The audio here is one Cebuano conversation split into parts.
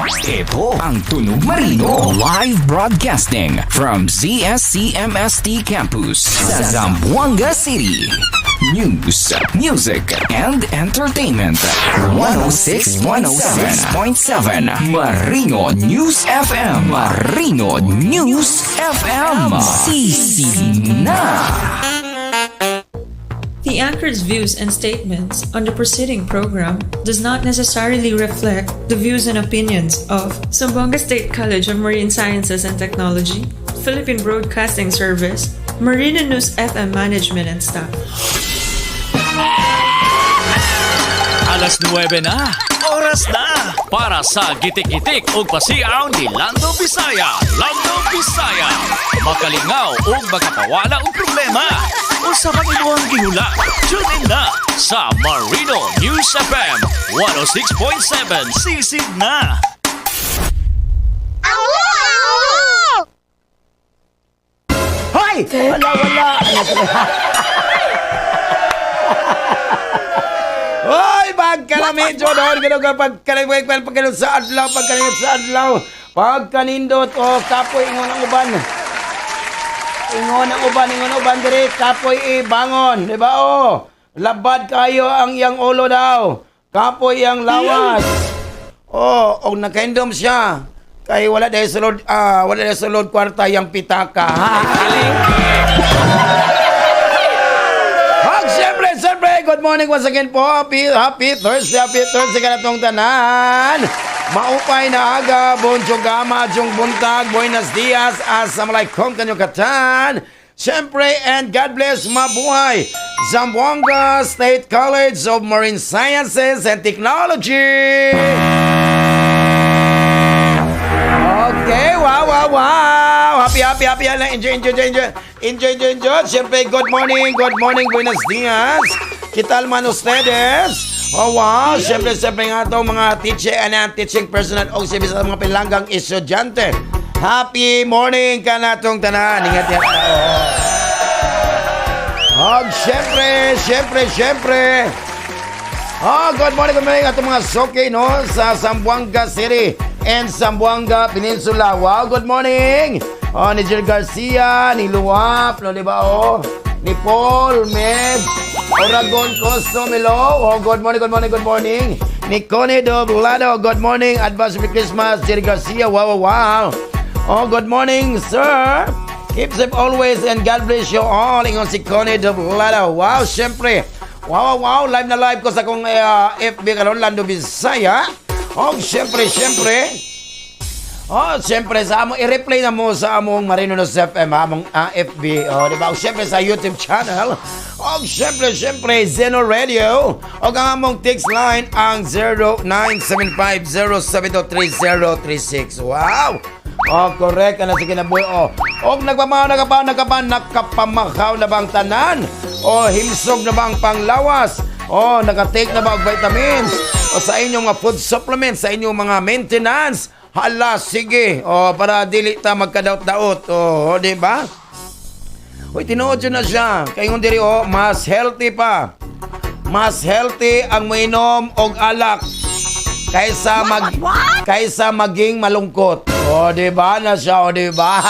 Ito ang Tunog Marino. Live broadcasting from ZSCMST Campus sa Zamboanga City. News, music, and entertainment. 106.7 Marino News FM. Marino News FM. Sisi na! The anchor's views and statements on the preceding program does not necessarily reflect the views and opinions of Zamboanga State College of Marine Sciences and Technology, Philippine Broadcasting Service, Marina News FM management and staff. Alas 9 na. Oras na para sa gitik-gitik ug pasiaw ni Lando Bisaya. Lando Bisaya. Makalingaw ug makapawala og problema. Usa pang imuhang gihula. Tune in na sa Marino News FM 106.7. Sisig na. Hoy! Wala, wala. Hoy, pagkalami, Jordan, ganun ka, pagkalami, pagkalami sa adlaw, pagkalami sa adlaw, pagkanindot, o kapoy, ingon ang uban. Ingon ang uban, ingon ang uban, diri, kapoy, ibangon, di ba, o? Labad kayo ang iyang ulo daw. Kapoy ang lawas. Oh, og nakaindom siya. Kay wala dahil sulod, wala dahil sulod kwarta yang pitaka. Hag, siyempre, siyempre, good morning once again po. Happy, happy Thursday ka na tong tanan. Maupay na aga, bonjo gama, jung buntag, buenos dias, assalamualaikum kanyo katan. Siyempre, and God bless, mabuhay. Zamboanga State College of Marine Sciences and Technology. Okay, wow, wow, wow. Happy, happy, happy. Ala, enjoy, enjoy, enjoy, enjoy. Enjoy, enjoy, enjoy. Siyempre, good morning, buenos dias. ¿Qué tal man ustedes? Oh, wow. Siyempre, siyempre nga ito, mga teacher and teaching personnel o siyempre sa mga pilanggang estudyante. Happy morning ka na itong tanan. Ingat yan. Oh, siyempre, siyempre, siyempre. Oh, good morning atong mga soke, no, sa Zamboanga City and Zamboanga Peninsula. Wow, good morning. Oh, ni Jill Garcia, ni Luwap, no, di ba, oh? Ni Paul, Med, Oragon Costo, Melo. Oh, good morning, good morning, good morning. Ni Connie Doblado, good morning. Advance Merry Christmas, Jill Garcia. Wow, wow, wow. Oh, good morning, sir. Keep safe always and God bless you all. Ingon si Connie Doblado. Wow, syempre. Wow, wow, wow. Live na live ko sa akong FB karon, Lando Bisaya. Oh, syempre, syempre. Oh, syempre sa among i-replay na mo sa among Marino News FM, among FB, oh, di ba? Oh, syempre sa YouTube channel. Oh, syempre, syempre Zeno Radio. O ang among text line ang 0975-0723036. Wow! Oh, correct ana sige na boy. Oh. Og nagpamahaw na ka pa, nakapamakaw na bang tanan? O himsog na ba ang panglawas? O nakatake na ba og vitamins? O sa inyong mga food supplements, sa inyong mga maintenance? Hala, sige. O para dili ta magkadaot-daot. O, di ba? Uy, tinuod yun na siya. Kay ingon diri oh, mas healthy pa. Mas healthy ang mainom og alak kaysa maging malungkot. O, di ba na siya, o, di ba?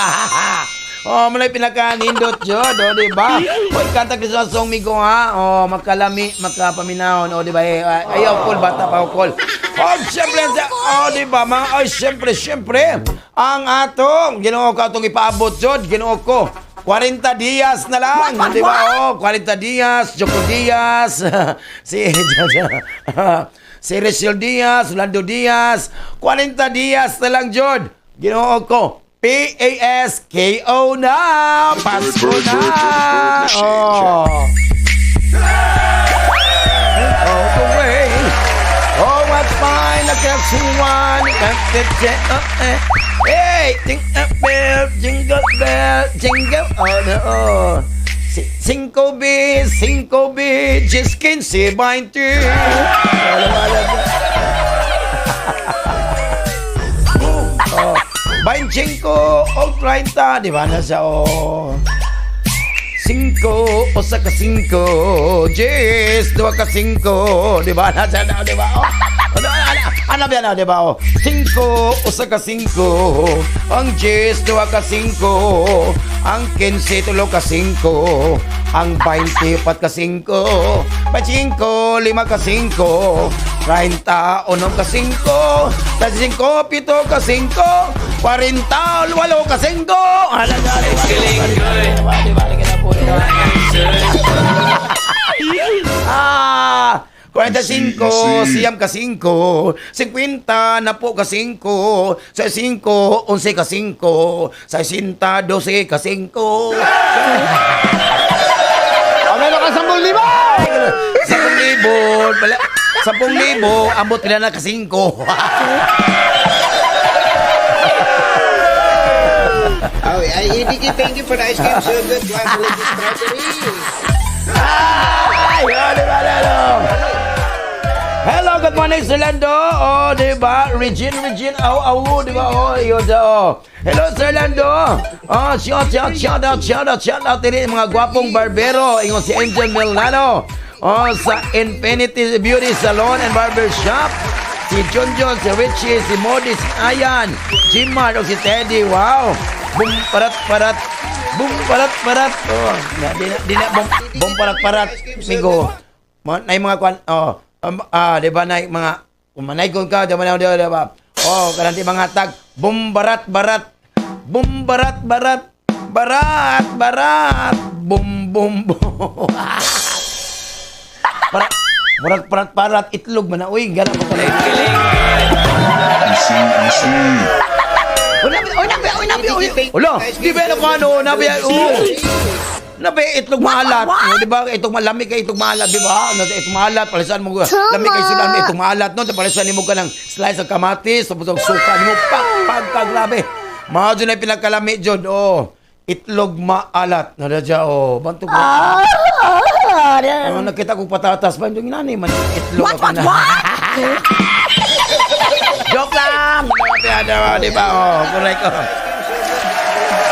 O, malay pinakanindot yun, o, di ba? Uy, kanta Christmas song migo ha. O, makalami, makapaminahon, o, di ba? Eh, ayaw, kol, bata pa, kol. O, siyempre, o, di ba? Mga, ay, siyempre, siyempre, ang atong, Ginoo ko, atong ipaabot yun, Ginoo ko. 40 dias na lang, di ba? Oh, 40 dias, Joko Diaz, si si Rachel Diaz, Orlando Diaz, 40 dias na lang, Jod. Ginoo ko. P-A-S-K-O na! Pasko na! Oh. Oh, the way. Oh, what fine, look at one. Hey, jingle bell, jingle bell, jingle. Oh, no. Oh. Cinco B, cinco B, just 15, 20. Wala, wala. Oh, 25 o 30, di ba na siya, oh. 5, usa ka 5, 10, duha ka 5, di ba na siya, di ba? Oh. Ano, ano, ano, Ano ba na, di ba? Oh, 5, usa ka 5, ang 10, duha ka 5, ang 15, tulo ka 5, ang 20, upat ka 5, 25, lima ka 5, 30, unom ka 5, 35, pito ka 5, 40, walo ka 5. Ala, di ba, di ba, di ba, di ba? Ah, 45, siyam ka 5, 50 napo ka 5, sa 5, 11 ka 5, sa 60, 12 ka 5. Ano na ka 10,000? 10,000, pala, 10,000, ambot pila na ka 5. Oh, ay, EDK, thank you for the ice cream. So good. One delicious strawberry. Ay, oh, di ba, lalo? Hello, good morning, Sir Lando. Oh, di ba? Regine, Regine, aw, aw, di ba? Oh, yun, oh. Hello, Sir Lando. Oh, shout, shout, shout out, shout out, shout out diri mga gwapong barbero. Ingon si Angel Milano. Oh, sa Infinity Beauty Salon and Barber Shop. Si John John, si Richie, si Modi, si Ayan, Jimar, o si Teddy. Wow. Bum, parat, parat. Bum, parat, parat. Oh, na, di na, di na, bum, bum, parat, parat. Migo. Mga, na mga kwan, oh, di ba na mga, kung manay ka, di ba na, di ba, di ba? Oh, kanang di mga tag, bum, barat, barat, bum, barat, barat, barat, barat, bum, bum, bum. Para, murag parat, parat, itlog man na, uy, gana ko pala. Uy, nabi, uy, nabi, uy, nabi, uy. Ulo, di ba ano ano, nabi, oh. Nabi, itlog maalat. No, di ba? Itlog malami kay itlog maalat, di ba? Ano, itlog maalat, palisan mo. Lami kay sudan itlog maalat, no? Palisan nimo ka ng slice of kamatis, tapos ang suka nimo, pak, pagka grabe. Mao jud na pinagkalami jud, oh. Itlog maalat. Na radya, oh. Bantog. Ah, oh, nakita ko patatas pa yung nani man itlog what, ako na. What? Joke lang. Di ba? Oh, correct. Oh.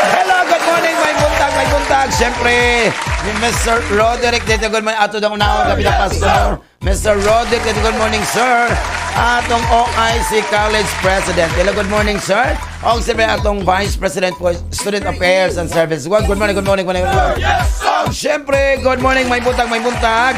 Hello, good morning, may buntag, may buntag. Siyempre, ni Mr. Roderick dito, good morning. Ato daw una gabi na pastor. Mr. Roderick dito, good morning, sir. Atong OIC College President. Hello, good morning, sir. O, siyempre, atong Vice President for Student Affairs and Service. Well, good morning, good morning, good morning. Oh, siyempre, good morning, may buntag, may buntag.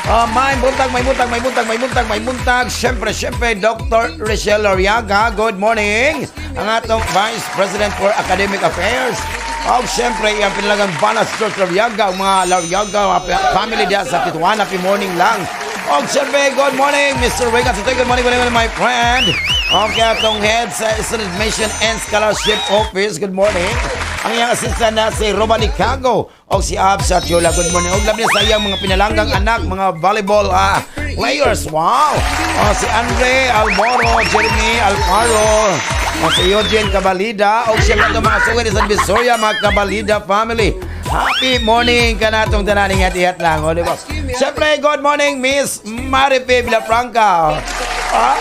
Oh, may buntag, may buntag, may buntag, may buntag, may buntag. Siyempre, siyempre, Dr. Richelle Loriaga, good morning. Ang atong Vice President for Academic Affairs. Oh, siyempre, iyang pinalagang Banas George Loriaga, ang mga Loriaga, mga family diya sa Pituan, happy morning lang. Oh, siyempre, good morning, Mr. Regan. Good morning, good morning, my friend. Okay, atong head sa Student Admission and Scholarship Office, good morning. Ang iyang assistant na si Roman Nicago o si Abs at Yola. Good morning. Og labi na sa iyang mga pinalanggang anak, mga volleyball players. Wow! O, si Andre Alboro, Jeremy Alfaro, o si Eugene Cabalida, o siyempre itong mga suwin sa Visoria, mga Cabalida family. Happy morning ka na itong tanan. Ingat-ingat lang. O, di ba? Siyempre, good morning, Miss Maripe Villafranca. Ah,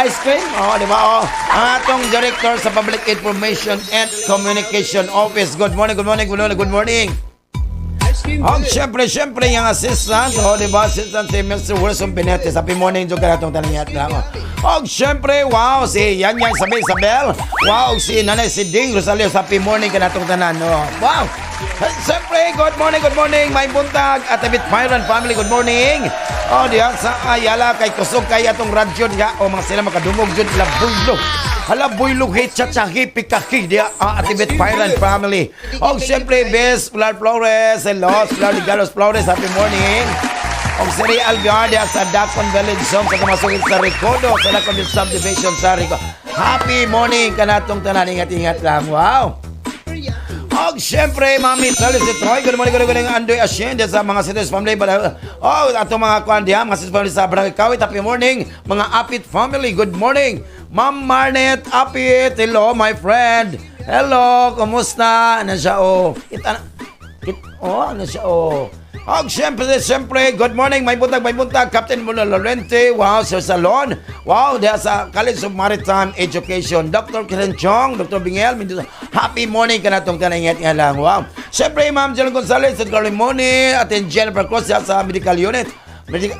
ice cream? Oh, di ba? Oh. Ang atong director sa Public Information and Communication Office. Good morning, good morning, good morning, good morning. Oh, siyempre, siyempre, yung assistant, oh, di ba? Assistant si Mr. Wilson Benetes. Happy morning, dyan ka natong tanong lang. Oh, siyempre, wow, si Yan Yan Sabi Isabel. Wow, si Nanay si Ding Rosalio. Happy morning ka natong tanan. Oh. Wow. Siyempre, good morning, may buntag at Abit Myron family, good morning. Oh, diyan sa Ayala, kay kusog kay atong radyo diya. O, mga sila makadungog dyan, labuylo. Hala, buylo, hey, chachahi, pikaki, diya, Atibet Pyran family. O, siyempre, Bes, Pilar Flores, hello, Pilar Ligaros Flores, happy morning. O, si Ray Alvear diya sa Dacon Village Home, sa Kamasugit sa Ricodo, sa Dacon Village Subdivision sa Rico. Happy morning kanatong tanan, ingat-ingat lang. Wow. Og syempre, Mami Talis si Troy. Good morning, good morning, Andoy Asyenda sa mga Cities family. Oh, ato mga kwan diha, mga Cities family sa Barangay Kawit. Happy morning, mga Apit family. Good morning. Ma'am Marnet Apit. Hello, my friend. Hello, kumusta? Ano siya, oh? Kita, kit, oh, ano siya, oh? Og syempre, syempre, good morning, may buntag, may buntag. Captain Muna Lorente, wow, Sir Salon. Wow, diha sa College of Maritime Education. Dr. Karen Chong, Dr. Bingel, Mendoza. Happy morning ka na itong tanayat nga lang. Wow. Syempre, Ma'am Jill Gonzalez, at Limoni, at Jennifer Cruz diha sa Medical Unit.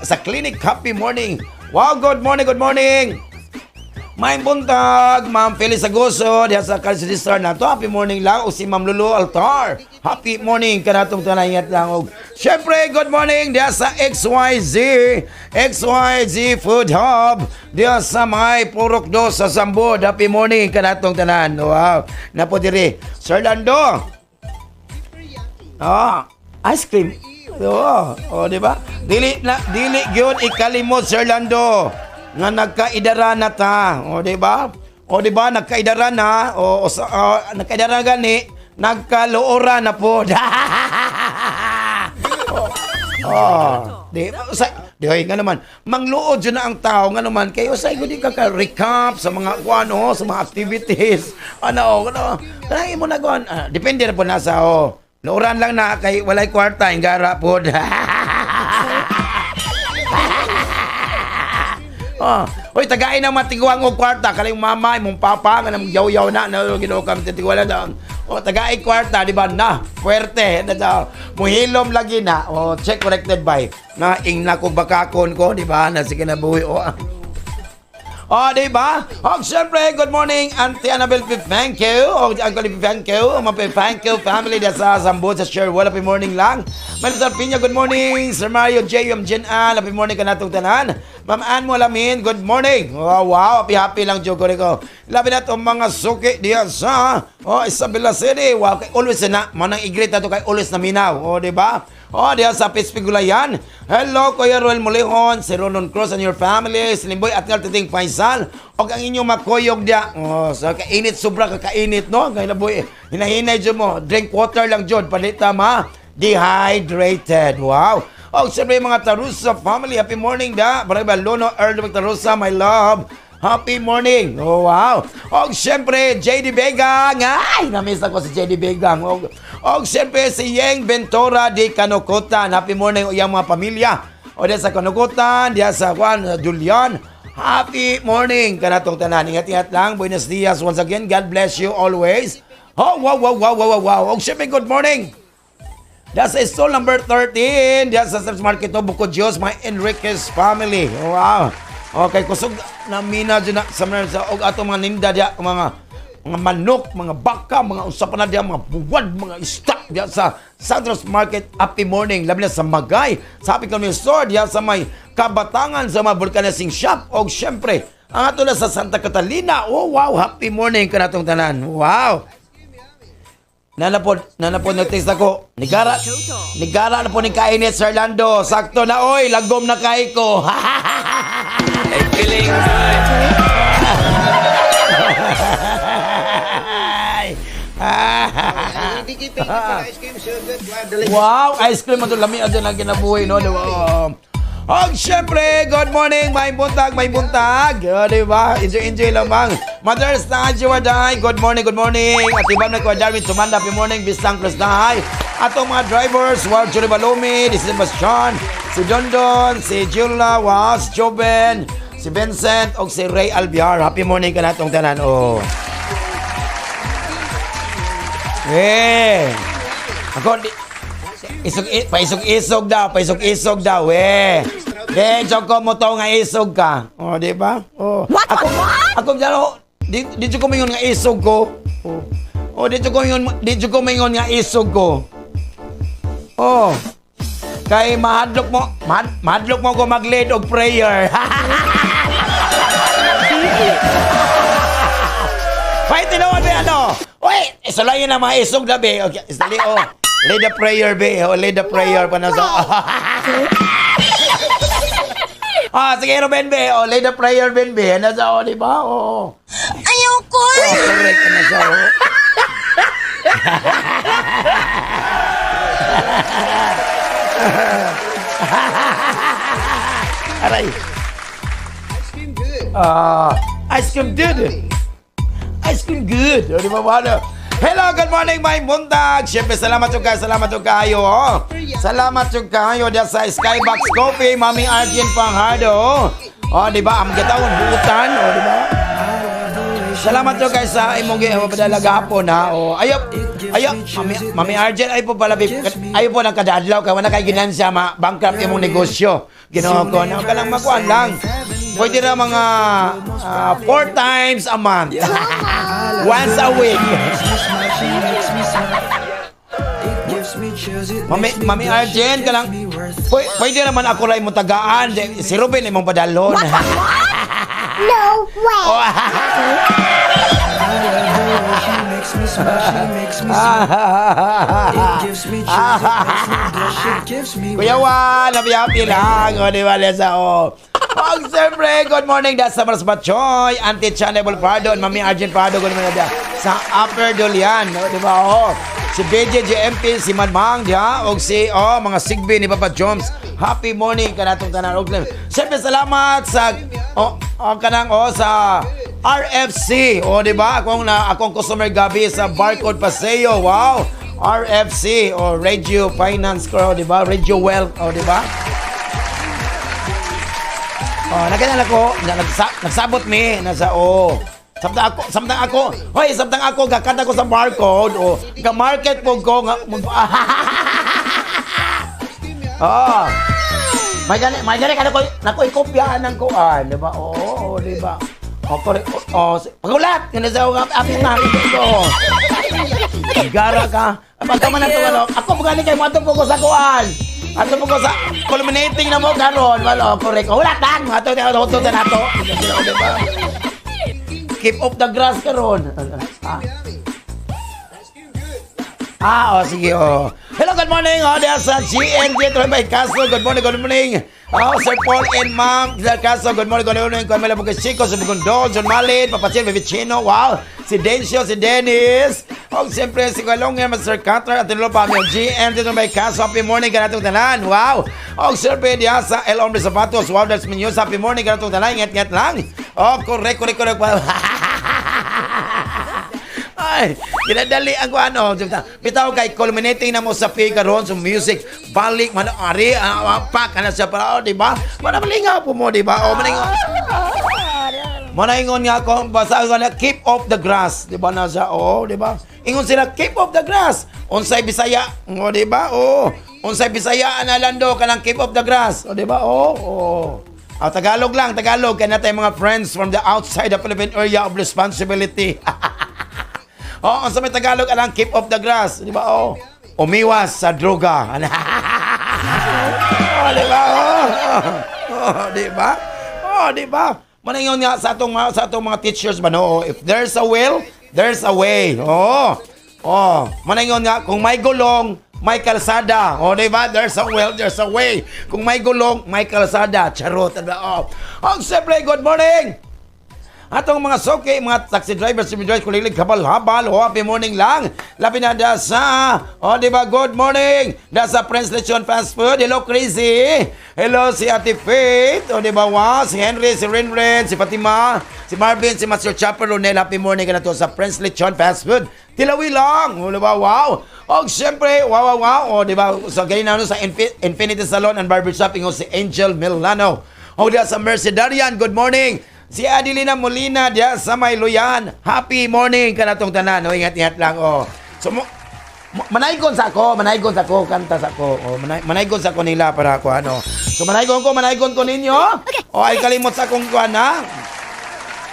Sa clinic, happy morning. Wow, good morning, good morning. May buntag, Ma'am Felix Agoso, diha sa Kansas Star nato. Happy morning lang o si Ma'am Lulu Altar. Happy morning kanatong tanan, ingat lang og. Syempre, good morning diha sa XYZ, XYZ Food Hub, diha sa may Purok Dos sa Sambod. Happy morning kanatong tanan. Wow. Napo diri. Sir Lando. Ah, ice cream. Oo, oh, di ba? Dili na dili gyud ikalimot, Sir Lando, nga nagkaidara na ta. O, di ba? O, di ba nagkaidara na o, o, nagkaidara gani, nagkaluoran na po. Oh, di sa di ay, nga naman mangluod jud na ang tao nga naman kayo sa di ka ka recap sa mga kuan, oh, sa mga activities, ano, ano kanang imo na kuan, ah, depende na po na sa, oh, luoran lang na kay walay kwarta ingara pod. Oh, oy, tagain ang matiguang og kwarta kanang mama imong papa nga nang yaw-yaw na na Ginoo kam titiwala na. Oh, tagain kwarta, di ba na? Puwerte na daw. Muhilom lagi na. Oh, check corrected by. Na ingna ko bakakon ko, di ba? Na sige na buhi oh. Oh, di ba? Og syempre, good morning, Auntie Annabel P. Thank you. Og Uncle P. Thank you. Mga P. Thank you family da sa Sambod sa Sherwell. Happy morning lang. Melissa Pina, good morning. Sir Mario J. M. Jen Ann, happy morning kanatong tanan. Ma'am Ann Molamin, good morning. Oh, wow, happy happy lang jud ko riko. Labi na itong mga suki diyan sa, oh, Isabela City. Wow, kay always na, manang i-greet na to kay always na minaw. Oh, di ba? Oh, diyan sa Pispigulayan. Hello, Kuya Ruel Mulihon, si Ronon Cruz and your family, si Limboy at Titing Faisal. Og ang inyong makuyog diya. Oh, sa kainit, sobra ka kainit, no? Ngayon na boy, hinahinay jud mo. Drink water lang jud, palita ma. Dehydrated. Wow. Oh, siyempre mga Tarusa family, happy morning da. Barangay Lono, Earl Tarusa, my love. Happy morning. Oh, wow. Og siyempre, JD Begang. Ay, namiss ako si JD Begang. Og siyempre, si Yeng Ventura di Kanukutan. Happy morning iyang mga pamilya. O diyan sa Kanukutan, diyan sa Juan, Julian. Happy morning kanatong tanan. Ingat-ingat lang. Buenos dias once again. God bless you always. Oh, wow. Og siyempre, good morning. That's stall number 13. Diyan sa Steps Market, no, Bukod Diyos, my Enriquez family. Wow. Okay, kusog na mina dyan na sa og atong mga ninda diya, mga manok, mga baka, mga unsa pa na diya, mga buwad, mga isda diya sa Santos Market. Happy morning. Labi na sa Magay, sa Happy Convenience Store, diya sa may Kabatangan, sa mga Vulcanizing Shop. Og syempre, ang ato na sa Santa Catalina. Oh, wow, happy morning kanatong tanan. Wow. Nanapod nag-text ako. Nigara, nigara na po ni kainit, Sir Lando. Sakto na, oy, lagom na kay ko. Feeling good. Ay. Ay, thank you for the ice cream. So good. Wow, delicious. Wow, ice cream ato lami ato lang kinabuhi, no, di ba? Og syempre, good morning, may buntag, may buntag. O, di ba? Enjoy, enjoy lamang. Mother's na Waday, good morning, good morning. At ibang na ko Darwin Tumanda, happy morning, Bistang Cruz Dahay. Atong mga drivers, wow, Julie Balumi, si Sebastian, si Dondon, si Jula, wow, si Joven, si Vincent, og si Ray Albiar. Happy morning ka na itong tanan. Oh. Eh. Ako, di, isog, paisog-isog daw, paisog-isog daw, eh. De, ko mo to nga isog ka. Oh, di ba? Oh. What, ako, what, what? Ako, dyan, di, di ko mingon nga isog ko. Oh, oh di ko mingon nga isog ko. Oh. Kay mahadlok mo, mahadlok mo ko mag-lead og prayer. Fight tinuod be ano? Uy, isulayin na mga isog na be. Okay, isali oh. Lead the prayer be. Oh, lead the prayer pa na sa. Ah, sige Ruben be. Oh, lead the prayer Ben be. Ano sa oh, di ba? Oo. Ayoko! Oh, correct ano sa oh. Aray. Ice cream good. Ah, ice cream good. Ice cream good. O, di ba, wala? Hello, good morning, my buntag. Siyempre, salamat yung kayo, salamat yung kayo. Oh. Salamat yung kayo diyan sa Skybox Coffee, Mami Arjun Panghardo. Oh, di ba? Ang gatawon, buutan. Oh, di ba? Salamat yung kayo sa imong gipadala gahapon, ha. Oh, ayo, ayo, Mami, Mami Arjun, ay po pala, ayo po nagkadadlaw kay wala kay ginansya, ma bankrupt imong negosyo. Ginoo ko, na ka lang makuan lang. Pwede na mga four times a month. Once a week. Mami Arjen, ka lang. Pwede naman ako lang imong tagaan. Si Ruben imong padalon. No way. Oh. Kuya Juan, happy happy lang. O, di ba, Lesa? O. Og siyempre, good morning. That's Samaras Batchoy, Auntie Chanable Pardo, and Mami Arjen Pardo. Good morning. Sa Upper Dolian. O, di ba? O. Si BJ GMP, si Manmang, diha, og si, oh, mga sigbi ni Papa Joms. Happy morning kanatong tanan. Og siyempre, salamat sa, oh, kanang, oh, sa RFC. O, di ba? Akong customer gabi sa Barcode Paseo. Wow! RFC o Radio Finance Corp, di ba? Radio Wealth, o, di ba? Oh, nagkana ko, na, nagsabot mi nasa oh. Samtang ako, hoy, samtang ako gakanta ko sa barcode o ga-market po ko nga Oh. May gani kada ko nako ikopyahan ng kuan, di ba? Oo, oh, di ba? O, correct. Oh, pagulat! Yan sa nga apit na ko. Gara ka. Pagka man nato ano, ako mo gani kay mo po ko sa kuan. Ato po ko sa culminating na mo karon. Wala, correct. Oh, wala tang. Ato ato ato nato. Di ba? Keep off the grass karon. Ah. Ah, oh, sige, oh. Hello, good morning. Oh, diya sa GNG Troy Castro. Good morning, good morning. Oh, Sir Paul and Ma'am Del Castro. Good morning, good morning. Kuya Mela Chico, sa Bugondo, John Malin, Papacil, Bebicino. Wow. Si Dencio, si Dennis. Oh, siyempre, si Kuya Longan, Sir Cutter, at tinulo pa kami. GNG Troy Castro. Happy morning, kanatong tanan. Wow. Oh, siyempre, diya sa El Hombre Zapatos. Wow, that's me news. Happy morning, kanatong tanan. Ingat, ingat lang. Oh, correct, correct, correct. Ay, ginadali ang ano. Bitaw kay culminating na mo sa P karon sa music. Balik man ari pak ana siya para, oh, di ba? Para malingaw po mo, di ba? Oh, malingaw. Manaingon nga ako, basta nga na, keep off the grass. Di ba na siya? Oo, di ba? Ingon sila, keep off the grass. Unsay Bisaya, o, di ba? Oo. Unsay Bisaya, analando, kanang keep off the grass. O, di ba? Oo, oo. Ah, Tagalog lang, Tagalog. Kaya natin mga friends from the outside the Philippine Area of Responsibility. Oo, sa may Tagalog, alang keep off the grass. Di ba? Oo. Umiwas sa droga. Oh, di ba? Oh, oh, di ba? Oh, di ba? Manayon nga sa atong mga teachers ba, no? If there's a will, there's a way. Oh. Oh, manayon nga kung may gulong, may kalsada. Oh, di ba? There's a will, there's a way. Kung may gulong, may kalsada. Charot. Di ba? Oh. Oh, siyempre, good morning. Atong mga soke, mga taxi drivers, si drivers, kulilig, habal-habal, oh, happy morning lang. Labi na da sa, oh, di ba, good morning. Da sa Prince Lechon Fast Food, hello Crazy. Hello si Ate Faith, oh, di ba, wow, si Henry, si Rinrin, si Fatima, si Marvin, si Master Chopper Ronel, happy morning ka na to sa Prince Lechon Fast Food. Tilawi lang, oh, di ba, wow. Oh, siyempre, wow, oh, di ba, so ganyan na, ano, sa Infinity Salon and Barbershop, ingon si Angel Milano. Oh, di sa Mercedarian, good morning. Si Adelina Molina diya sa Mayluyan. Happy morning kanatong tanan. Oh, ingat-ingat lang oh. So mo manaygon sa ako, kanta sa ako. Oh, manaygon sa ako nila para ako ano. So manaygon ko ninyo. Oh, ay kalimot sa akong kuan ha.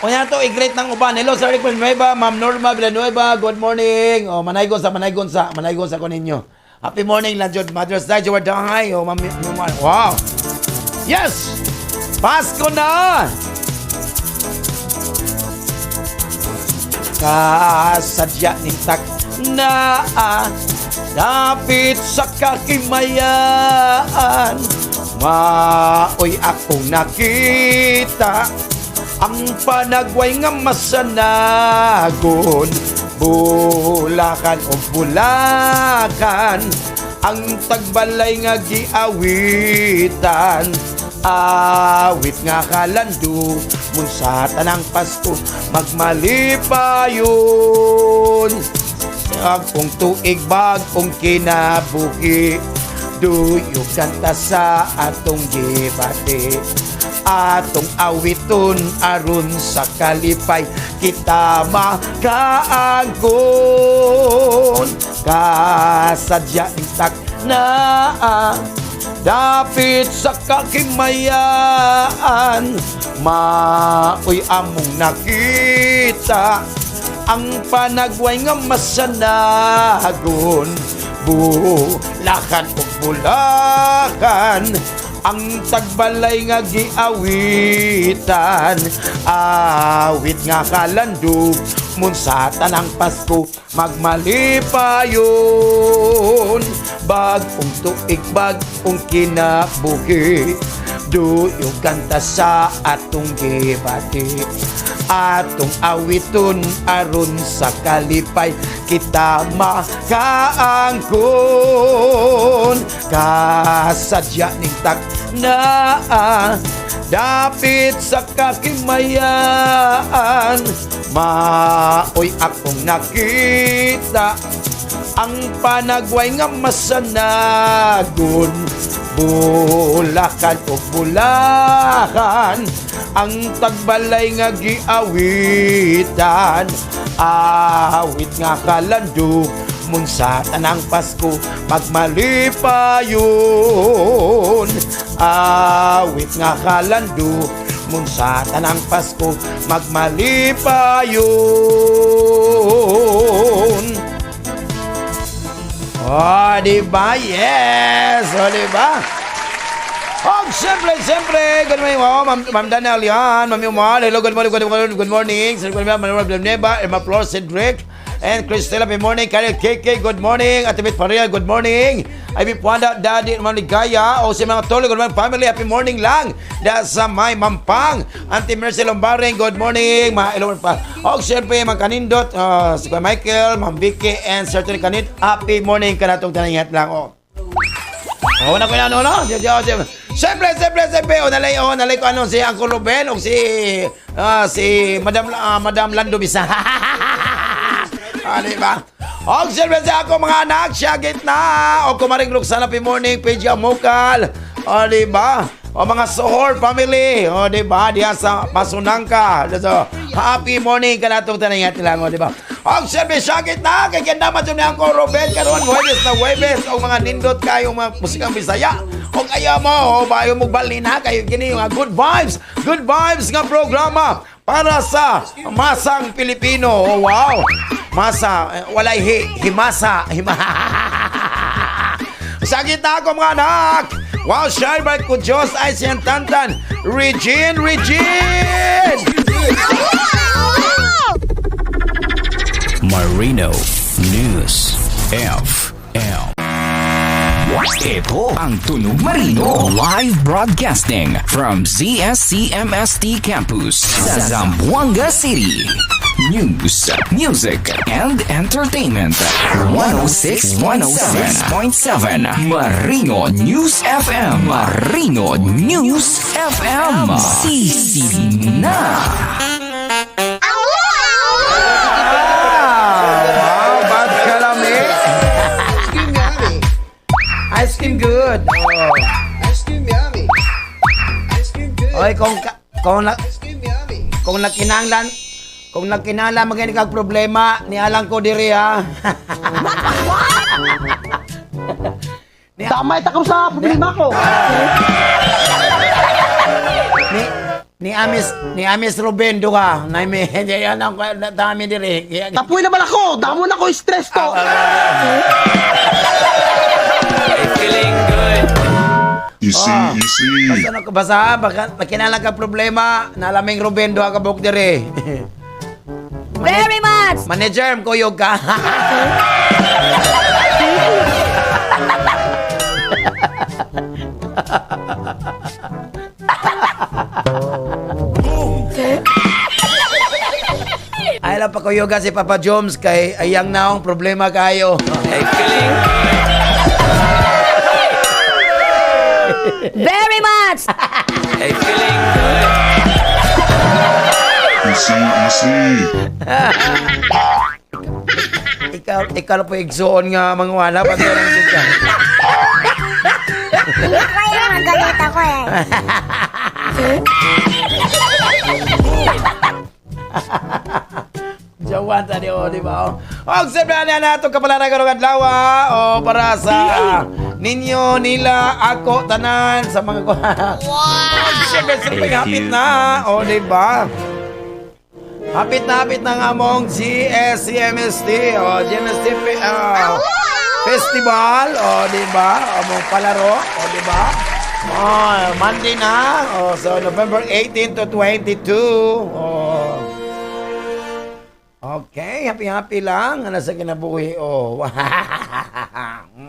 O yan to, i-greet ng uban. Hello, Sir Rick Villanueva, Ma'am Norma Villanueva, good morning. Oh, manaygon sa ko ninyo. Happy morning lang, Jod. Mother's Day, Joward Dahay. Oh, Ma'am, Ma'am, wow. Yes! Pasko na! Kasadya ni tak na dapit sa kakimayaan, maoy akong nakita ang panagway nga masanagon, bulakan o bulakan ang tagbalay nga giawitan, awit nga kalandu mun sa tanang Pasko magmalipayon. Bagong tuig, bagong kinabuhi, duyog kanta sa atong gibati, atong awiton aron sa kalipay kita makaangkon. Kasadya tak na Dapit sa kakimayaan, maoy among nakita ang panagway nga masanagon. Bulakan ug bulakan ang tagbalay nga giawitan, awit nga kalandok mun sa tanang Pasko magmalipayon. Bag-ong tuig, bag-ong kinabuhi, duyog kanta sa atong gibati. Atong awiton aron sa kalipay kita makaangkon. Kasadya ning takna, dapit sa kakimayaan, maoy akong nakita ang panagway nga masanagon. Bulakan o bulakan ang tagbalay nga giawitan, awit nga kalandok mun sa tanang Pasko magmalipayon. Awit nga kalandok mun sa tanang Pasko magmalipayon. Oh, di ba? Yes! Oh, di ba? Oh, siyempre, siyempre. Good morning, oh, Ma'am, Ma'am Daniel yan. Ma'am Yumal. Hello, good morning, good morning, good morning. Sir, good morning, Ma'am Neba, Emma Flor, Cedric, and Christella, good morning. Karen KK, good morning. Ate Bit Faria, good morning. Ivy Puanda, Daddy, Ma'am Ligaya. O si mga tolo, good morning, family. Happy morning lang. Da sa may Mampang. Auntie Mercy Lombaring, good morning. Mga hello pa. O, siyempre, mga kanindot, si Kuya Michael, Ma'am Vicky, and Sir Tony Kanit. Happy morning kanatong tanangihat lang. Oh. Oo na ko na, ano, no? Siyempre, siyempre, siyempre, o nalay ko ano, si Uncle Ruben, o si Madam Lando Bisa. Di ba? O, siyempre sa ako mga anak, siya gitna. O, kumaring Roxana P. Morning, PG Amukal. O, di ba? O, mga Sohor family. O, di ba? Diya sa Pasunangka. So, happy morning ka na itong tanangat lang, o, di ba? O, siyempre, siya gitna. Kay ganda man ni Uncle Ruben. Karon, Huwebes na Huwebes. O, mga nindot kayo, mga musikang Bisaya. O, kaya mo, o, bayo mo balin ha. Kayo kini yung good vibes. Good vibes nga programa para sa masang Pilipino. Oh, wow. Masa, walay himasa. Hima. Sa gitna ko mga anak. Wow, shine bright ko Diyos ay siyang tantan. Regine, Regine! Marino News FM. Ito ang Tunog Marino. Live broadcasting from ZSCMST Campus sa Zamboanga City. News, music, and entertainment. 106.7 Marino News FM. Marino News FM. Sisi na. Wow, bad kalami. Ice cream yummy. Ice cream good. Oh. Ice cream yummy. Ice cream good. Oy, Ice cream yummy. kung nagkinahanglan magani kag problema, nialang ko diri ha. Damay ta ko sa problema ko. Ni Amis Ruben duha. Nay mi yan ang dami diri. Tapuy naman ako. Damo na ko stress to. Feeling good. You see, you see. Basta na basta baka magkinahanglan kag problema, nalaming Ruben duha ka buok diri. Very much! Manager, kuyog ka. Ay lang pakuyugan si Papa Joms kay ayang naong problema kayo. Feeling Very much! Feeling good. You see, you see. Ikaw lang po igsuon nga mga wala pag ganun ka. Kaya magalit ako eh. Jawan tadi o, di ba? O, siyempre na nato kapalaran karong adlaw o para sa Ninyo, nila, ako, tanan, sa mga ko. Wow! Siyempre, siyempre, hapit na. O, di ba? Hapit na nga among GSCMST. O, GMST Festival. O, di ba? Among palaro. O, di ba? O, Monday na. O, so, November 18 to 22. O. Okay, happy-happy lang. Ano sa kinabuhi? Oh.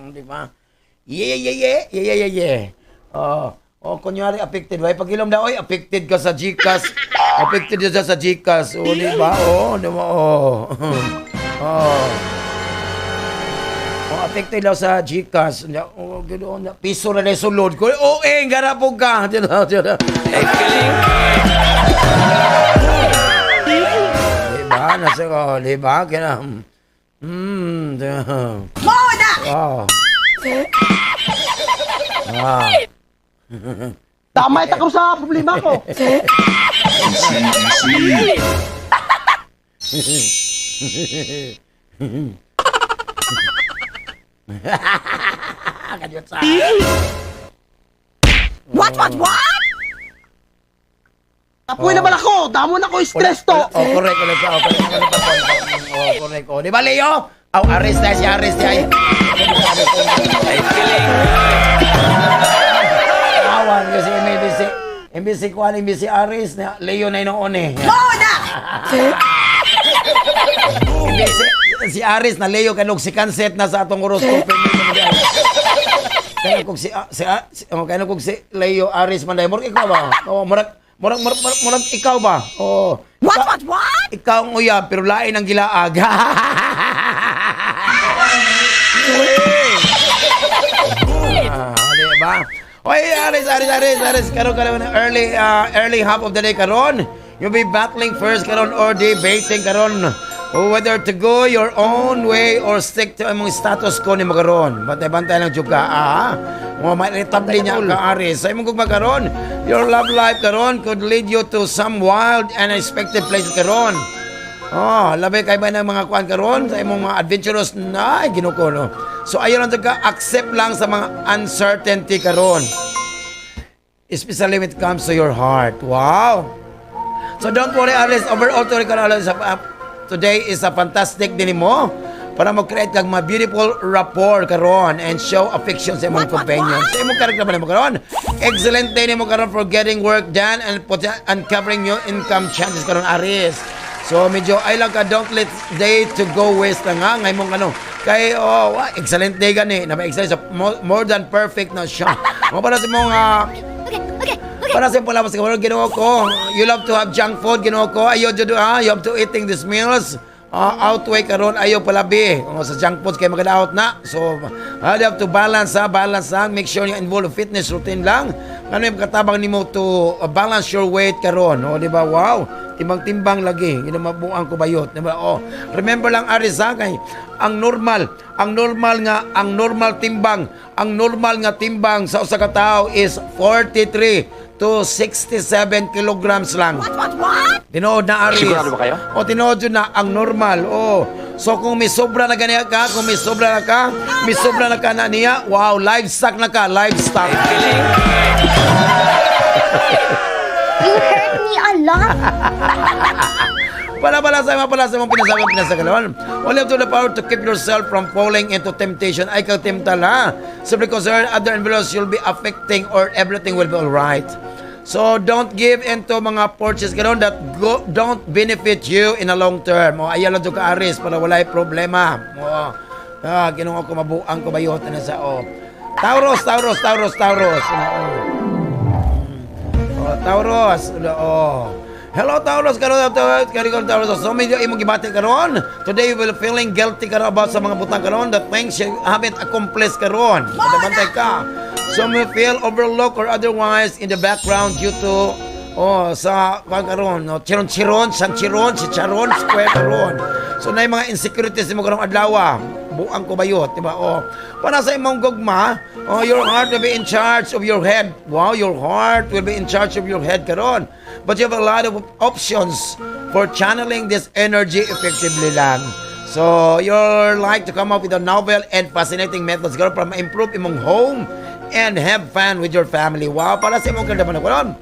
Di ba? Yeah. Yeah. Oh. Oh, kunyari affected. Way pagilom na, oy, affected ka sa GCash. Affected ka sa GCash. Oh, di ba? Oh, di ba? Oh. Oh. Oh, affected daw sa GCash. Nya, oh, ganoon na. Piso na na sulod ko. Oh, eh, garapog ka. Di ba? Di ba? Di ba? Nasa, oh, di ba? Kaya, di ba? Oh. Ah. Damay ta ko sa problema ko. Easy, easy. What, what, what? Apoy naman ako! Damo na ko stress to! Oh, correct, correct. Oh, correct, correct, correct. Oh, correct. Oh, di ba, Leo? Oh, arrest na si arrest ay. Awan kasi MBC MBC kuan MBC Aris na Leo na inoon eh. MBC si Aris na Leo kanog si Kanset na sa atong horoscope. Kaya kung si si, si oh, kaya kung si Leo Aris man dai murag ikaw ba? Oh, murag murag murag, murag, murag ikaw ba? Oh. What, what, what? Ikaw ang uyab pero lain ang gilaag. Ah, di ba? Oy, Aris, Aris, Aris, Aris, karon karon early half of the day karon. You'll be battling first karon or debating karon whether to go your own way or stick to imong status quo ni karon. Bantay-bantay lang jud ka, ah. Mo mairitable niya ka, Aris. Sa imong gugma karon, your love life karon could lead you to some wild and unexpected places karon. Oh, labi kay ba ng mga kuan karon sa imong mga adventurous na ay Ginoo no. So ayon lang ka accept lang sa mga uncertainty karon. Especially when it comes to your heart. Wow. So don't worry, Alice, overall to karon Alice, today is a fantastic din mo para mag-create kag mga beautiful rapport karon and show affection sa imong companion. Sa imong character ba nimo karon? Excellent day nimo karon for getting work done and uncovering new income chances karon, Aries. So medyo ay lang ka, don't let day to go waste na nga ngay mong ano kay oh wa, excellent day gani na excellent so, more than perfect na siya. Mo para sa imong para sa pala sa Ginoo ko. You love to have junk food, Ginoo ko. Ayo jud ha, you have to eating these meals. Outweigh karon ayo palabi. Kung sa junk foods kay magadaot na. So, you have to balance ha, balance lang. Make sure you involve fitness routine lang. Ano yung katabang nimo to balance your weight karon, oh, di ba? Wow. Timbang-timbang lagi. Hindi mabuang ko bayot, di ba? Oh, remember lang, Aris ha, kay ang normal timbang, ang normal nga timbang sa usa ka tawo is 43 to 67 kilograms lang. What, what, what? Tinuod na, Aris. Sigurado ba kayo? O, tinuod yun na ang normal. O. So kung may sobra na ganiya ka, kung may sobra na ka, may sobra na ka na niya, wow, livestock na ka, livestock. You hurt me a lot. Para pala sa mga pala sa mga pinasagang pinasagalawan. Only have to the power to keep yourself from falling into temptation. Ay kang timtala. Simply concern other individuals you'll be affecting or everything will be alright. So don't give into mga purchase karon that go, don't benefit you in a long term. O ayaw lang ka, Aris, para walay problema. O ah, Ginoo ko mabuang ko bayot na sa o. Taurus, Taurus, Taurus, Taurus. Oh. Oh, Taurus. Oh. Hello Taurus, karon karon Taurus. So medyo imong gibati karon. Today you will feeling guilty karon about sa mga butang karon, the things you haven't accomplished karon. Bantay ka. So may feel overlooked or otherwise in the background due to oh sa kuan karon no chiron chiron san chiron si charon square karon. So na mga insecurities mo karong adlaw. Buang ko bayot, di ba? Oh, para sa imong gugma, oh, your heart will be in charge of your head. Wow, your heart will be in charge of your head karon. But you have a lot of options for channeling this energy effectively lang. So, you're like to come up with a novel and fascinating methods karon para ma-improve imong home and have fun with your family. Wow, para sa imong karamdaman karon.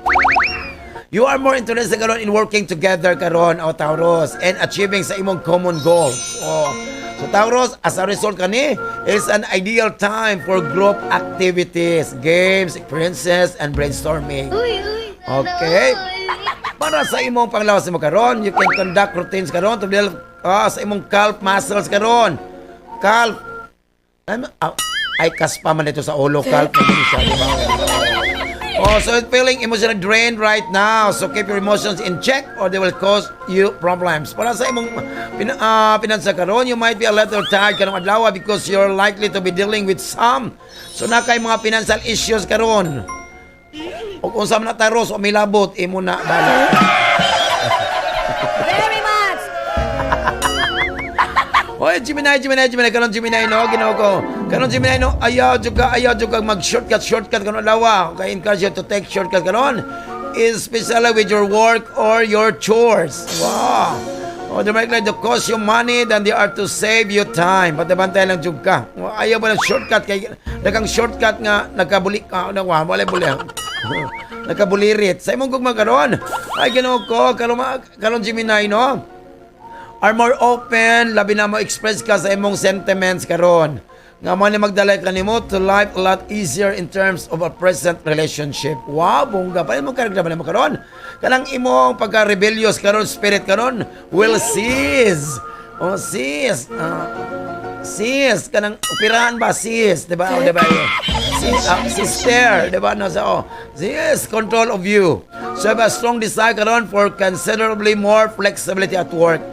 You are more interested karon in working together karon, o Taurus, and achieving sa imong common goals. Oh. So Taurus, as a result kani, is an ideal time for group activities, games, experiences, and brainstorming. Okay. Para sa imong panglawas mo karon, you can conduct routines karon to develop sa imong calf muscles karon. Calf. Ay, ay kaspa man ito sa ulo, calf man din siya, di ba? Oh, so it's feeling emotionally drained right now. So keep your emotions in check or they will cause you problems. Para sa imong pinansa karon, you might be a little tired karong adlaw because you're likely to be dealing with some. So naa kay mga financial issues karon. O kung sa man na Taurus o milabot, imo na bala. Very much. Oy, Gemini, Gemini, Gemini, karon Gemini no, Ginoo ko. Karon Gemini no, ayaw jud ka mag shortcut, shortcut karon adlaw. Kay encourage you to take shortcut karon, especially with your work or your chores. Wow. Oh, they might like to cost you money than they are to save you time. Bantay lang jud ka. Ayaw ba ng shortcut kay daghang shortcut nga nagkabuli ka na wa wala buli. Nagkabulirit. Sa imong gugma karon. Ay, Ginoo ko, karon karon Gemini no are more open, labi na mo express ka sa imong sentiments karon. Nga mo ni magdala kanimo to life a lot easier in terms of a present relationship. Wow, bongga. Pa mo karagdaman mo karon. Kanang imong pagka-rebellious karon, spirit karon will cease. Oh, cease. Sis, kanang operahan ba sis, di ba? Oh, di ba? Sis, sister, di ba? No, so, oh, sis, control of you. So, have a strong desire karon for considerably more flexibility at work.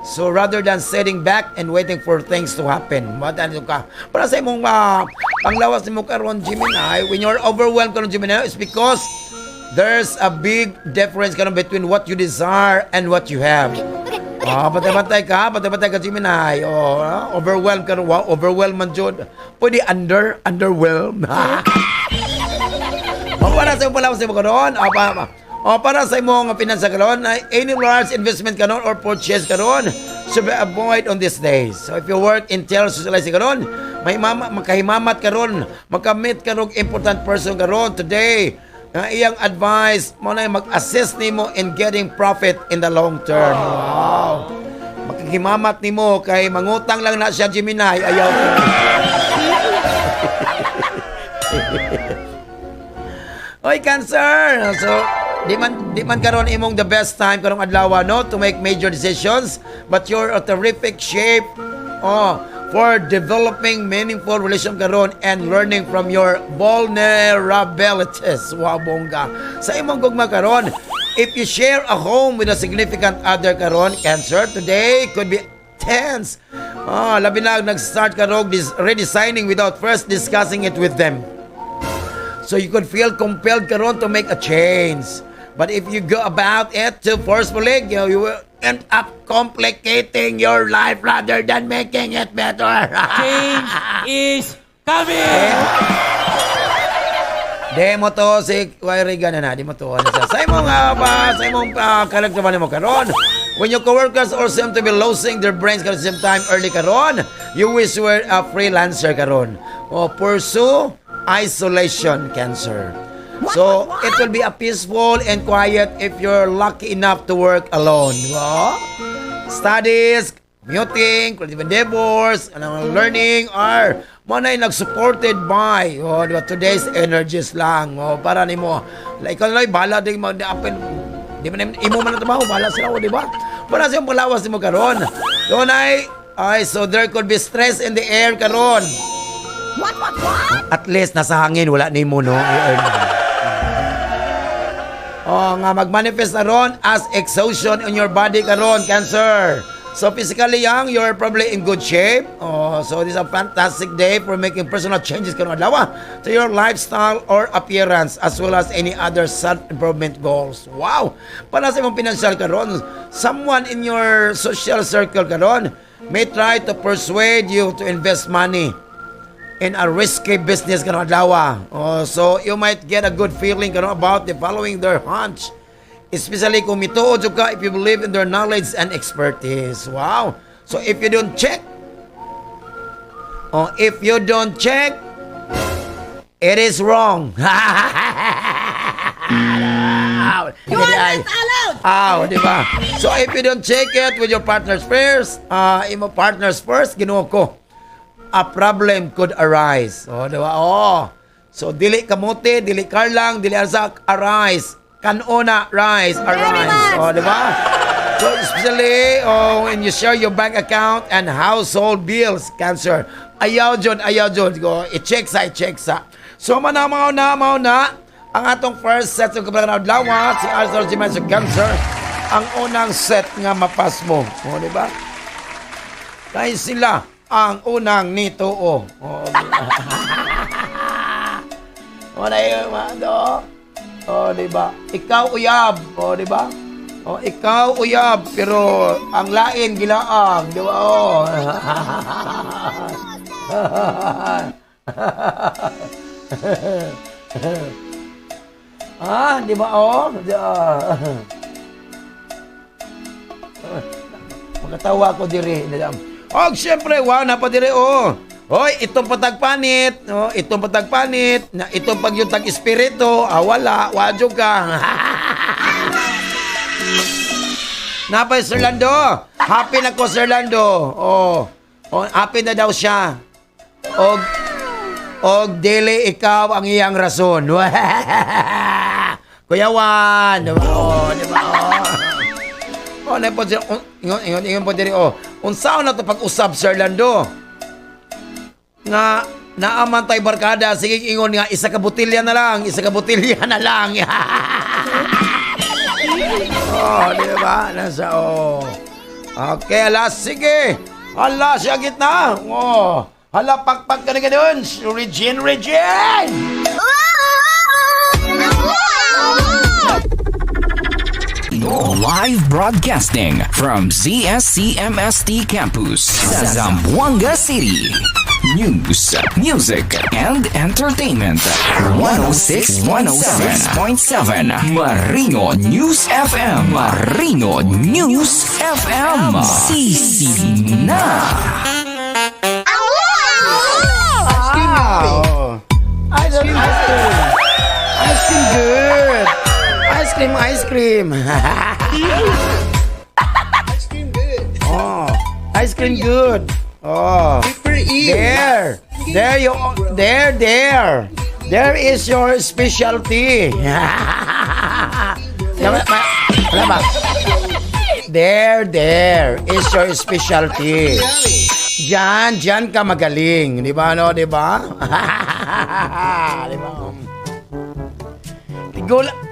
So rather than sitting back and waiting for things to happen, ano ka? Para sa imong panglawas nimo karon Gemini, when you're overwhelmed karon Gemini, it's because there's a big difference karon between what you desire and what you have. Ah, bantay-bantay ka, bantay-bantay ka Gemini. Oh, overwhelmed karon, wow, overwhelmed man jud. Pwede underwhelmed. O para sa imong panglawas nimo karon, o para sa imong pinansa karon, ay any large investment karon or purchase karon should be avoid on these days. So if you work in socializing karon, may mama, makahimamat karon, makamit karon important person karon today. Nga iyang advice mo na mag-assist nimo in getting profit in the long term. Wow. Makahimamat nimo kay mangutang lang na siya Gemini, ayaw. Oy, Cancer! So, di man karon imong the best time karong adlaw no to make major decisions, but you're a terrific shape, oh, for developing meaningful relation karon and learning from your vulnerabilities. Wow, bongga. Sa imong gugma karon, if you share a home with a significant other karon, Cancer, today could be tense. Ah, labi na nag-start karon redesigning without first discussing it with them. So you could feel compelled karon to make a change. But if you go about it too forcefully, you will end up complicating your life rather than making it better. Change is coming! Di mo to si Kuya Regan na, di mo to. Ano siya? Sa imong karakter mo karon. When your coworkers all seem to be losing their brains karon same time early karon, you wish you were a freelancer karon. O pursue isolation, Cancer. So, it will be a peaceful and quiet if you're lucky enough to work alone. Well, studies, commuting, creative endeavors, ano, learning are mo na nag-supported by, oh, di ba, today's energies lang. Oh, para nimo like ikaw lang bahala din mo apel di man imo man na trabaho, bahala sila, oh, di ba? Para sa imong palawas nimo karon. Doon ay, so there could be stress in the air karon. What, what, what? At least nasa hangin, wala nimo no. I-earn mo. Oh, nga magmanifest na ron as exhaustion in your body karon, Cancer. So physically young, you're probably in good shape. Oh, so this is a fantastic day for making personal changes karon adlaw to your lifestyle or appearance as well as any other self-improvement goals. Wow! Para sa imong financial karon, someone in your social circle karon may try to persuade you to invest money in a risky business karon adlaw. Oh, so you might get a good feeling karon about the following their hunch. Especially kung mituo jud ka if you believe in their knowledge and expertise. Wow. So if you don't check, oh, if you don't check, it is wrong. You are not allowed! Aw, di ba? So if you don't check it with your partners first, imo partners first, Ginoo ko, a problem could arise. Oh, di ba? Oh. So dili kamote, dili karlang, dili asak, arise. Kanona, rise, arise. Much. Oh, di ba? So especially, oh, when you share your bank account and household bills, Cancer. Ayaw dyan, ayaw dyan. Go, i-check sa, i-check sa. So mana mao na, mao na. Ang atong first set sa kabalang adlaw, si Arthur Jimenez sa Cancer, ang unang set nga mapas mo. O, di ba? Kay sila ang unang nituo. O, wala yung mga O, di ba? Ikaw uyab. O, di ba? O, ikaw uyab, pero ang lain gilaang, di ba? O. Ah, di ba? O, di ba? Makatawa ko diri. Og siyempre, wow, napa diri oh. Hoy, itong patagpanit, oh, itong patagpanit, na itong pagyutag espiritu, ah, wala, wadyo ka. Napay Sir Lando. Happy na ko, Sir Lando. Oh, oh, happy na daw siya. Og dili ikaw ang iyang rason. Kuya Juan, di ba? Oh, di ba? Oh. Oh, na po siya, ingon, ingon, ingon po diri, oh. Unsaon na to pag-usab, Sir Lando? Nga, naaman tay barkada, sige ingon nga, isa ka botilya na lang, isa ka botilya na lang. Oh, di ba? Nasa, oh. Okay, ala, sige. Ala, siya gitna. Oh. Hala, pakpak ka na ganun. Regine, Regine! Live broadcasting from ZSCMST Campus, Zamboanga City. News, music, and entertainment. 106.7 Marino News FM. Marino News FM. Sisi na. Ah, oh. Ice cream, ice cream. Ice cream good. Ice cream, ice cream. Ice cream good. Oh, ice cream good. Oh. Super ew. There. There you there there. There is your specialty. Tama, wala ba? There is your specialty. Diyan, diyan ka magaling, di ba no, di ba? Di ba?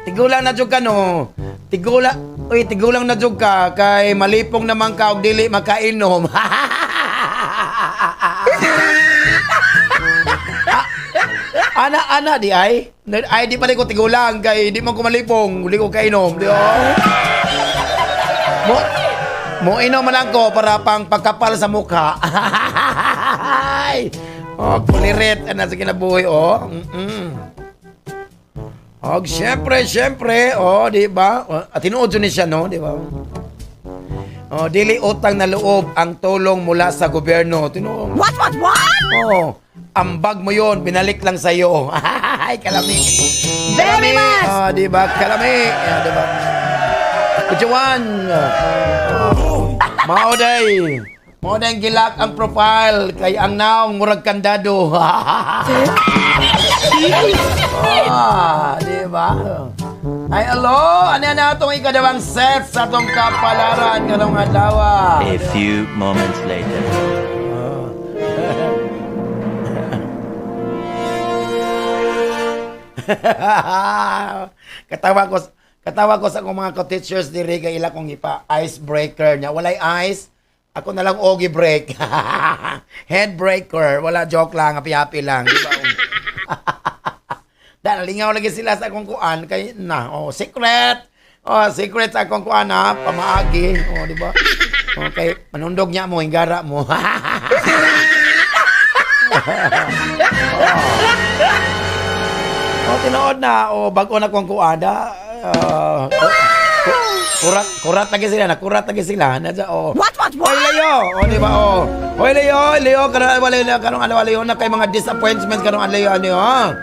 Tigulang na jud ka no. Tigula, uy, tigulang na jud ka kay malipong naman ka og dili makainom. Ana ana di ay. Ay di pa ko tigulang kay di man ko malipong, dili ko kainom, di ba? Mo inom man lang ko para pang pagkapal sa mukha. Ay! Oh, kulirit ana sa kinabuhi oh. Og syempre, syempre, oh, di ba? Oh, at tinuod yun ni siya, no, di ba? Oh, dili utang na loob ang tulong mula sa gobyerno. Tinuod. What, what, what? Oh, ambag mo yon, binalik lang sa iyo. Ay, kalami. Very much. Oh, di ba? Kalami. Yeah, di ba? Kujuan. Oh, mao day. Mao day gilak ang profile kay ang naong murag kandado. Ah, di ba? Ay, alo, ano na atong ikadawang set sa atong kapalaran karong adlaw. A few moments later. Katawa ko sa akong mga co-teachers diri kay ila kong ipa icebreaker niya. Walay ice, ako na lang ogi break. Head breaker, wala, joke lang, happy-happy lang, di ba? Dahil lingaw lagi sila sa akong kuan kay na, oh, secret. Oh, secret sa akong kuan ha, pamaagi, oh, di ba? Okay, manundog niya mo, hinggara mo. Oh, tinuod na, oh, bago na akong kuan da. Kurat, kurat lagi sila, nakurat lagi sila. Nasa, oh. What? Hoy, Leo! Oh, di ba? Oh. Hoy, Leo! Leo, karon wala na karong adlaw, Leo, na kay mga disappointments karong adlaw ano ha.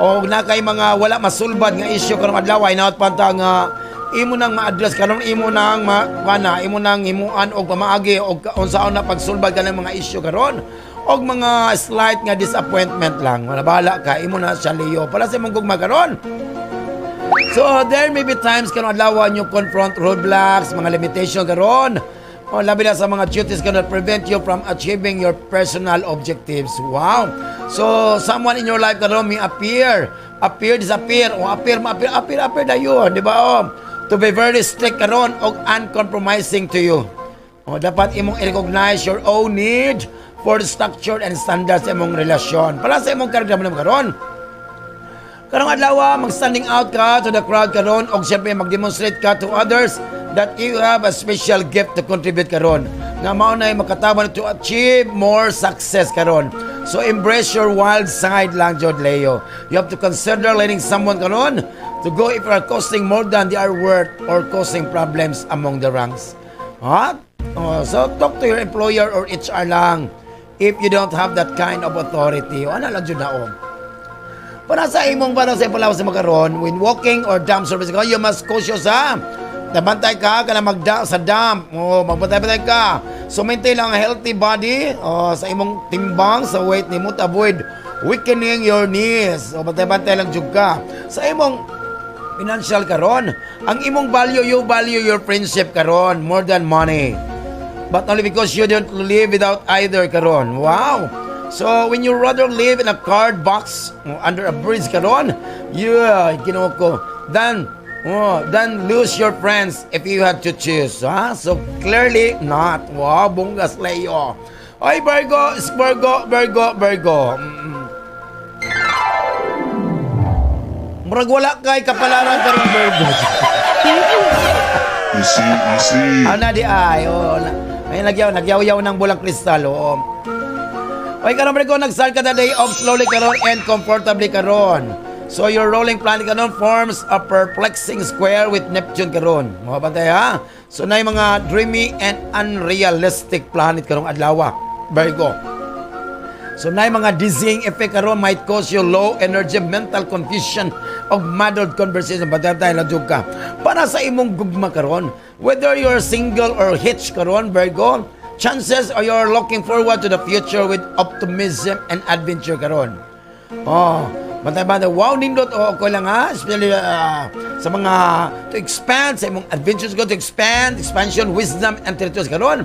O na kay mga wala masulbad nga issue karong adlaw ay naot panta nga imo nang ma-address karon, imo nang ma kana imo nang himuan og pamaagi og unsaon na pagsulbad kanang mga issue karon og mga slight nga disappointment lang. Wala, bahala ka, imo na siya, Leo. Para sa imong gugma karon, so, there may be times karon adlaw you confront roadblocks, mga limitation karon. O labi na sa mga duties karon that prevent you from achieving your personal objectives. Wow. So, someone in your life karon may appear, appear, disappear, o appear, ma-appear, appear, appear dayon, di ba? Oh, to be very strict karon og uncompromising to you. O, dapat imong i-recognize your own need for structure and standards sa imong relasyon. Para sa imong karga mo karon, karong adlaw, mag-standing out ka to the crowd karon og siyempre mag-demonstrate ka to others that you have a special gift to contribute karon. Nga mao na makatabang to achieve more success karon. So embrace your wild side lang jud, Leo. You have to consider letting someone karon to go if you are costing more than they are worth or causing problems among the ranks. Ha? Oh, so talk to your employer or HR lang if you don't have that kind of authority. O, ano lang jud na oh. Para sa palawas sa makaron, when walking or dump service ka, you must cautious ha. Nabantay ka ka na magda sa dump. Oh, magbantay-bantay ka. So maintain lang ang healthy body, oh, sa imong timbang sa weight nimo to avoid weakening your knees. So bantay-bantay lang jud ka. Sa imong financial karon, ang imong value, you value your friendship karon more than money. But only because you don't live without either karon. Wow. So when you rather live in a card box o under a bridge karon, yeah, Ginoo ko, than lose your friends if you had to choose. Ha? So clearly not. Wow, bonggas, Leo. Ay, Virgo, Virgo, Virgo, Virgo. Murag wala kay kapalaran karon, Virgo. Easy, easy. Ana di ay, oh, na, ay nagyaw, nagyaw-yaw ng bulang kristal, oo. Oy, karon ko nag-start ka the day off slowly karon and comfortably karon. So your rolling planet karon forms a perplexing square with Neptune karon. Mga bantay ha. So na mga dreamy and unrealistic planet karong adlaw, Virgo. So na mga dizzying effect karon might cause you low energy, mental confusion, og muddled conversation. Bantay tayo lang ka. Para sa imong gugma karon, whether you're single or hitched karon, Virgo, chances are you're looking forward to the future with optimism and adventure karon. Oh, bantay bantay. Wow, nindot o okay lang ha. Especially sa mga to expand sa imong adventures go to expand, expansion, wisdom and territories karon.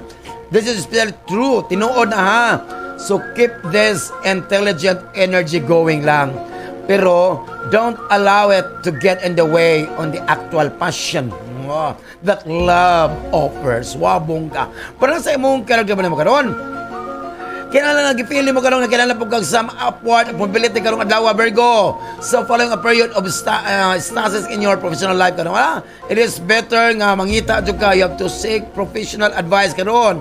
This is especially true. Tinuod na ha. So keep this intelligent energy going lang. Pero don't allow it to get in the way on the actual passion, oh, that love offers. Wow, bongga. Para sa imong karagdaman mo karon, kinahanglan nag-feel mo karon nga kinahanglan pud kag some upward mobility karong adlaw, Virgo. So following a period of stasis in your professional life karon, ah, it is better nga mangita jud ka. You have to seek professional advice karon.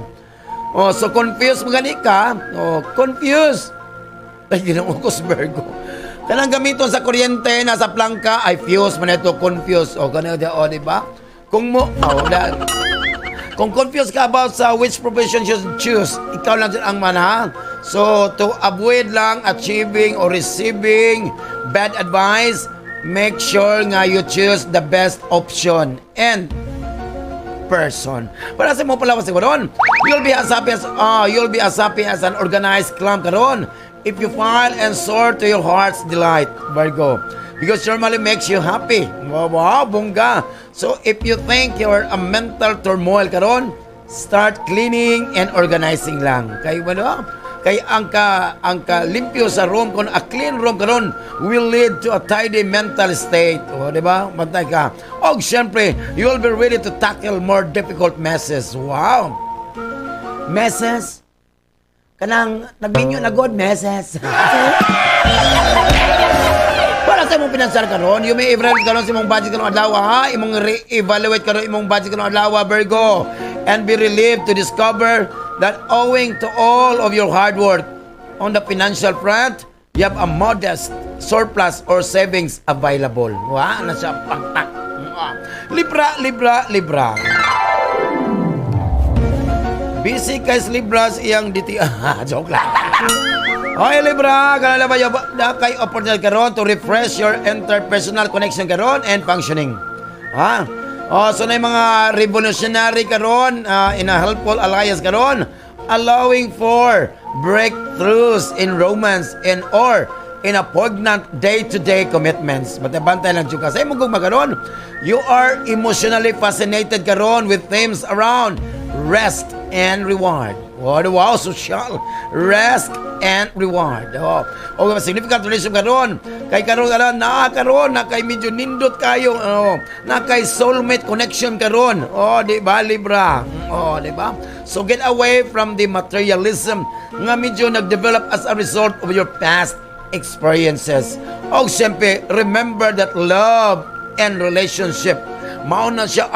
Oh, so confused mo gani ka. Oh, confused. Ay, Ginoo ko, Virgo. Kanang gamiton sa kuryente nasa plangka ay fuse man ito, confused. O ganun di o, di ba? Kung mo oh, da, kung confused ka about sa which profession you should choose, ikaw lang dyan ang man ha. So, to avoid lang achieving or receiving bad advice, make sure nga you choose the best option and person. Para sa mo palawas karon, you'll be as happy as an organized clam karon if you file and sort to your heart's delight, Virgo. Because normally makes you happy. Wow, bongga. So if you think you're a mental turmoil karon, start cleaning and organizing lang. Kay wala kay ang ka limpyo sa room kon a clean room karon will lead to a tidy mental state. O, di ba? Bantay ka. Og syempre, you will be ready to tackle more difficult messes. Wow. Messes? Kanang nagminyo na god messes. Para sa imong pinansyal karon, you may evaluate karon sa imong budget karon adlaw ha, imong re-evaluate karon imong budget karon adlaw, Virgo, and be relieved to discover that owing to all of your hard work on the financial front, you have a modest surplus or savings available. Wa na siya pagtak. Libra, Libra, Libra. Busy kay Libra sa iyang DTI. Joke lang. Okay, Libra, kanala ba yung na kay opportunity karon to refresh your interpersonal connection karon and functioning. Ha? Oh, so na yung mga revolutionary karon in a helpful alliance karon, allowing for breakthroughs in romance and or in a poignant day-to-day commitments. Bantay lang jud ka. Sa imong gugma karon, you are emotionally fascinated karon with themes around rest and reward. Wow, social. Rest and reward. Oh, o significant relationship karon. Kay karon karon naa karon na kay medyo nindot kayo. Oh, na kay soulmate connection karon. Oh, di ba, Libra? Oh, di ba? So get away from the materialism nga medyo nag-develop as a result of your past experiences. O siyempre, remember that love and relationship mao na siya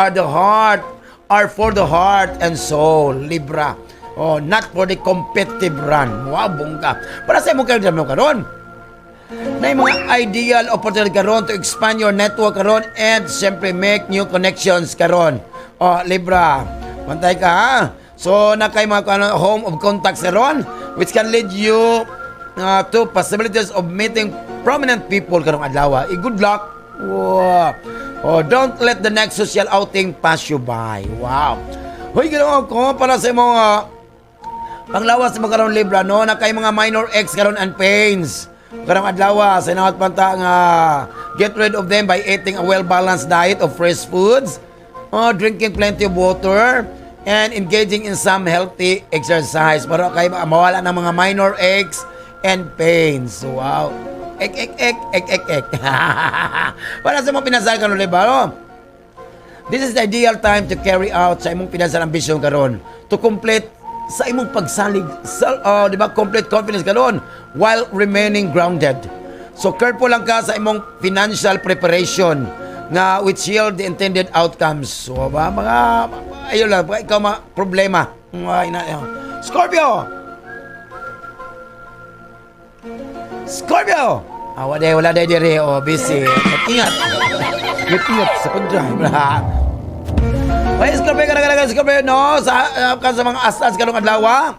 are for the heart and soul, Libra. Oh, not for the competitive run. Wow, bongga. Para sa imong career mo karon, na yung mga ideal opportunity karon to expand your network karon and siyempre make new connections karon. Oh, Libra. Bantay ka ha. So, na kay mga ano, home of contacts karon which can lead you to possibilities of meeting prominent people karong adlaw. Eh, good luck. Wow. Oh, don't let the next social outing pass you by. Wow. Hoy, ganoon ko para sa imong panglawas mo karon, Libra, no, na kay mga minor aches karon and pains karong adlaw. Sa inawat panta nga get rid of them by eating a well-balanced diet of fresh foods, drinking plenty of water and engaging in some healthy exercise para kay mawala ng mga minor aches and pains. Wow. Ek, ek, ek, ek, ek, ek. Para sa mga pinasal karon, Libra, no? This is the ideal time to carry out sa imong pinasal ambisyon karon to complete sa imong pagsalig sa, di ba, complete confidence karon while remaining grounded. So careful lang ka sa imong financial preparation nga which yield the intended outcomes. So ba mga ayun lang ikaw mga problema. Mga ina, Scorpio. Scorpio. Ah, wala wala day dire, oh, busy. Ingat. Ingat sa pag-drive. Ay, Scorpio, ka Scorpio, no? Sa ka sa mga asas karong adlaw.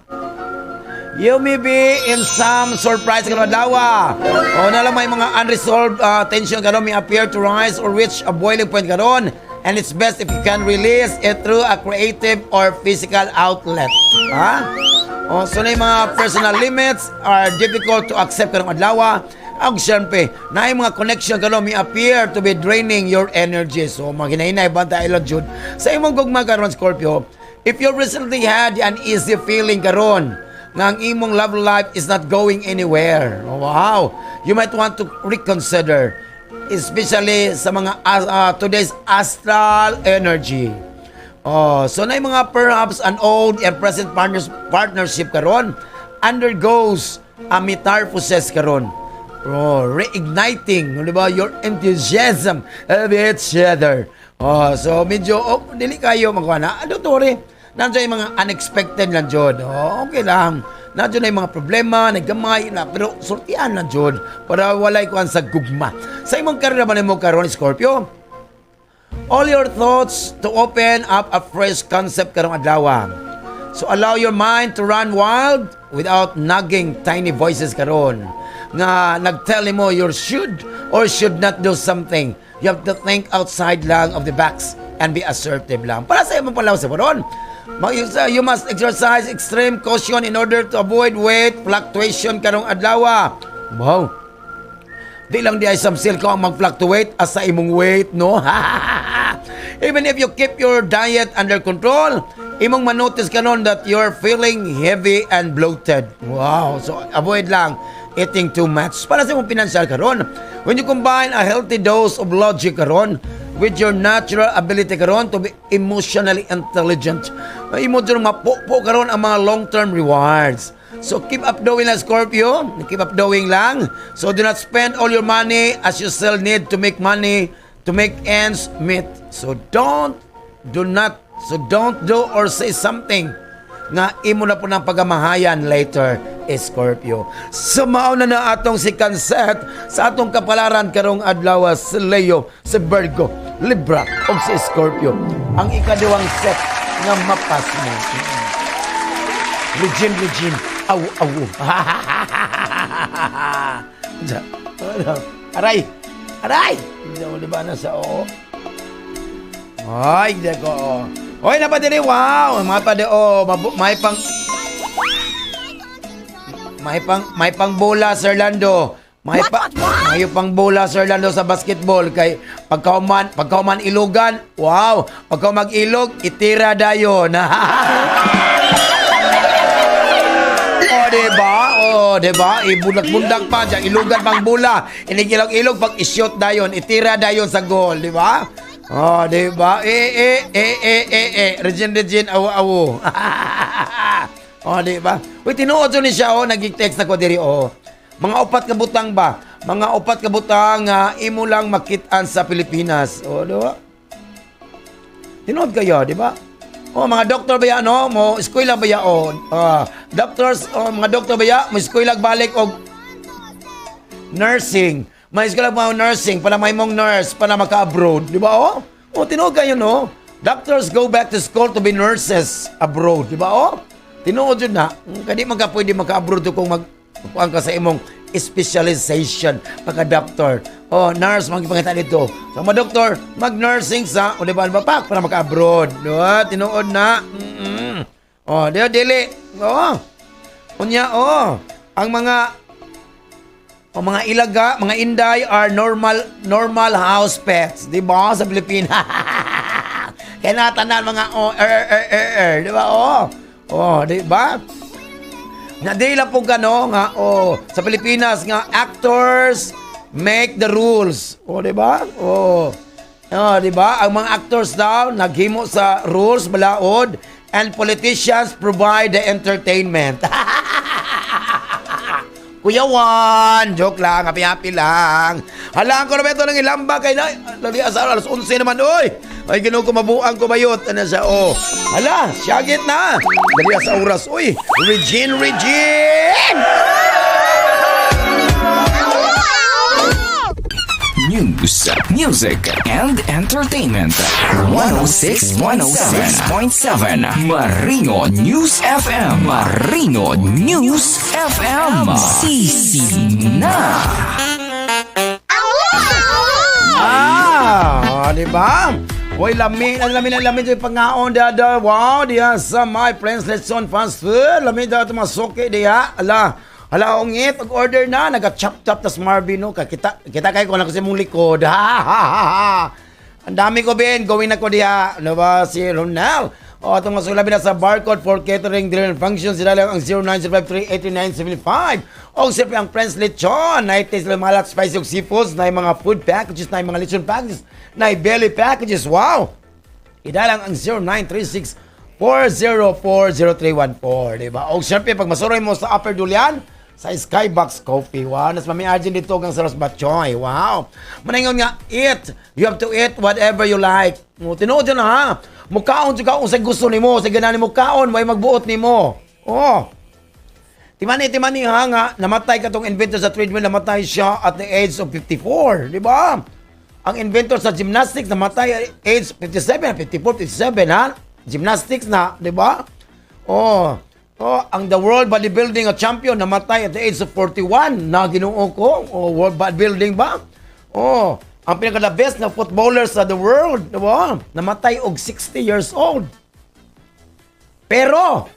You may be in some surprise karong adlaw. O na lang may mga unresolved tension karon may appear to rise or reach a boiling point karon. And it's best if you can release it through a creative or physical outlet. Ha? O, so na yung mga personal limits are difficult to accept karong adlaw. Ang siyempre, na yung mga connection karon may appear to be draining your energy. So, mga hinahinay, banta ilo jud. Sa imong gugma karon, Scorpio, if you recently had an uneasy feeling karon nga ang imong love life is not going anywhere. Wow! You might want to reconsider, especially sa mga today's astral energy. Oh, so na yung mga perhaps an old and present partnership karon undergoes a metamorphosis karon. Oh, reigniting, di ba, your enthusiasm of each other. Oh, so medyo oh, dili kayo magkuha na. Don't worry. Nandiyan yung mga unexpected lang jud. Oh, okay lang. Nandiyan na yung mga problema, naggamay na, pero sortian lang jud para walay kuan sa gugma. Sa imong karera man mo karon, Scorpio, all your thoughts to open up a fresh concept karong adlaw. So allow your mind to run wild without nagging tiny voices karon nga nagtell mo you should or should not do something. You have to think outside lang of the box and be assertive lang. Para sa imong palaw sa karon, you must exercise extreme caution in order to avoid weight fluctuation karong adlaw. Wow. Di lang di ay samsil ko ang mag-fluctuate as sa imong weight, no? Even if you keep your diet under control, imong manotice ka nun that you're feeling heavy and bloated. Wow. So, avoid lang eating too much. Para sa imong pinansyal karon, when you combine a healthy dose of logic karon with your natural ability karon to be emotionally intelligent, imo dyan mapupo karon ang mga long-term rewards. So keep up doing lang, Scorpio. Keep up doing lang. So do not spend all your money as you still need to make money to make ends meet. So don't do not so don't do or say something nga imo na po ng pagamahayan later, Scorpio. So mao na na atong second set sa atong kapalaran karong adlaw, si Leo, si Virgo. Libra ug si Scorpio. Ang ikaduhang set nga mapas mo. Regine, Regine, aw, aw. Ano? Aray! Aray! Hindi ako di ba na sa oo? Ay, hindi ko. Oh. Hoy, napadiri, wow! Mga padi, oh, may pang bola, Sir Lando. May pang bola, Sir Lando, sa basketball kay pagkauman ilugan, wow, pagka mag-ilog, itira dayon. Oh, di ba? Oh, di ba? Ibundak-bundak pa diyan, ilugan pang bola. Inig-ilog-ilog pag i-shoot dayon, itira dayon sa goal, di ba? Oh, di ba? Eh eh eh eh eh eh. Regine, Regine, awo awo. Oh, di ba? Uy, tinuod ni siya oh, naging-text ako diri oh. Mga upat ka butang ba? Mga upat ka butang nga imo lang makit-an sa Pilipinas. Oh, di ba? Tinuod kayo, di ba? Oh, mga doktor ba ya, no? Mo eskwela ba ya, oh? Ah, doctors, oh, mga doktor ba ya, mo eskwela balik og nursing. May eskwela mo nursing para may mong nurse para maka-abroad, di ba? Oh, oh tinuod kayo, no? Doctors go back to school to be nurses abroad, di ba? Oh, tinuod yun na. Kadi man ka pwede maka-abroad kung mag kuan ka sa imong specialization pagka-doctor. Oh, nurse man gipangita dito. So, mga doktor, mag-nursing sa o di ba ba pak para maka-abroad. Di ba? Tinuod na. Oh, di dili. Oh. Unya, oh. Ang mga o mga ilaga, mga inday are normal normal house pets, di ba? Sa Pilipinas. Kaya natanan mga oh, er, er, er, er, di ba? Oh. Oh, di ba? Na di lang po gano nga oh, sa Pilipinas nga actors make the rules. Oh, di ba? Oh. Oh, di ba? Ang mga actors daw naghimo sa rules balaod and politicians provide the entertainment. Kuya Juan, joke lang, happy-happy lang. Halaan ko na ba ito ng ilamba kay na, lali asa alas 11 naman, oy. Ay, ginoo ko mabuang ko bayot. Ano siya, oh. Hala, syagit na. Dali sa oras, oy. Regine, Regine! News, music, and entertainment. 106, 106.7 Marino News FM. Marino News FM. Sisi na. Ah, di ba? Hoy, lami, ang lami, ang lami yung pangaon dada. Wow, diya sa my friends Lechon Fast Food. Lami daw ito mga suki diya. Ala, hala, ungit, pag-order na, naga-chop-chop tas Marvin, no? Kita, kita kayo kung ano kasi mong likod. Ha, ha, ha, ha. Ang dami ko, Ben. Gawin ako diya. Ano ba si Ronel? O, itong mas labi na sa barcode for catering, dinner and function. Sila lang ang 0905-389-75. O, siyempre ang Friends Lechon. Na taste lang malat, spicy ug seafoods. Na yung mga food packages, na yung mga lechon packages, na yung belly packages. Wow! Idalang ang 0936 4040314, di ba? O siyempre, pag masuroy mo sa Upper Dulian, sa Skybox Coffee. Wow, nas Mami Arjun dito hanggang sa Ros Batchoy. Wow. Manangon nga, eat. You have to eat whatever you like. Mo tinuod yun ha. Mukaon jud ka kung sa gusto nimo, sa ganani mo kaon, way magbuot nimo. Oh. Timani, timani ha nga, namatay katong inventor sa treadmill, namatay siya at the age of 54, di ba? Ang inventor sa gymnastics, namatay at age 57, 54, 57, ha? Gymnastics na, di ba? Oh, oh, ang the world bodybuilding champion, namatay at the age of 41, na ginoo ko. Oh, world bodybuilding ba? Oh, ang pinaka the best na footballer sa the world, di ba? Namatay og 60 years old. Pero,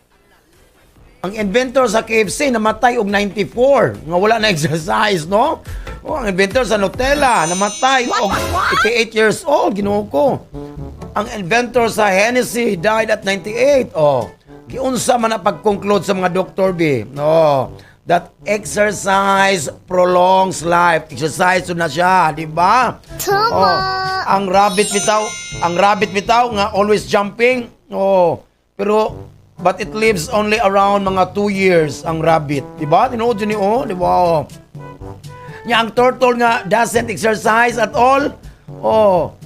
ang inventor sa KFC namatay og 94 nga wala na exercise, no? Oh, ang inventor sa Nutella namatay og 88 years old, Ginoo ko. Ang inventor sa Hennessy died at 98. Oh, giunsa man ang pag-conclude sa mga doktor B. No, that exercise prolongs life. Exercise na siya, di ba? Oh, ang rabbit bitaw nga always jumping. Oh, pero but it lives only around mga 2 years ang rabbit, di ba? Tinuod yun ni oh, di ba? Oh. Nya ang turtle nga doesn't exercise at all. Oh.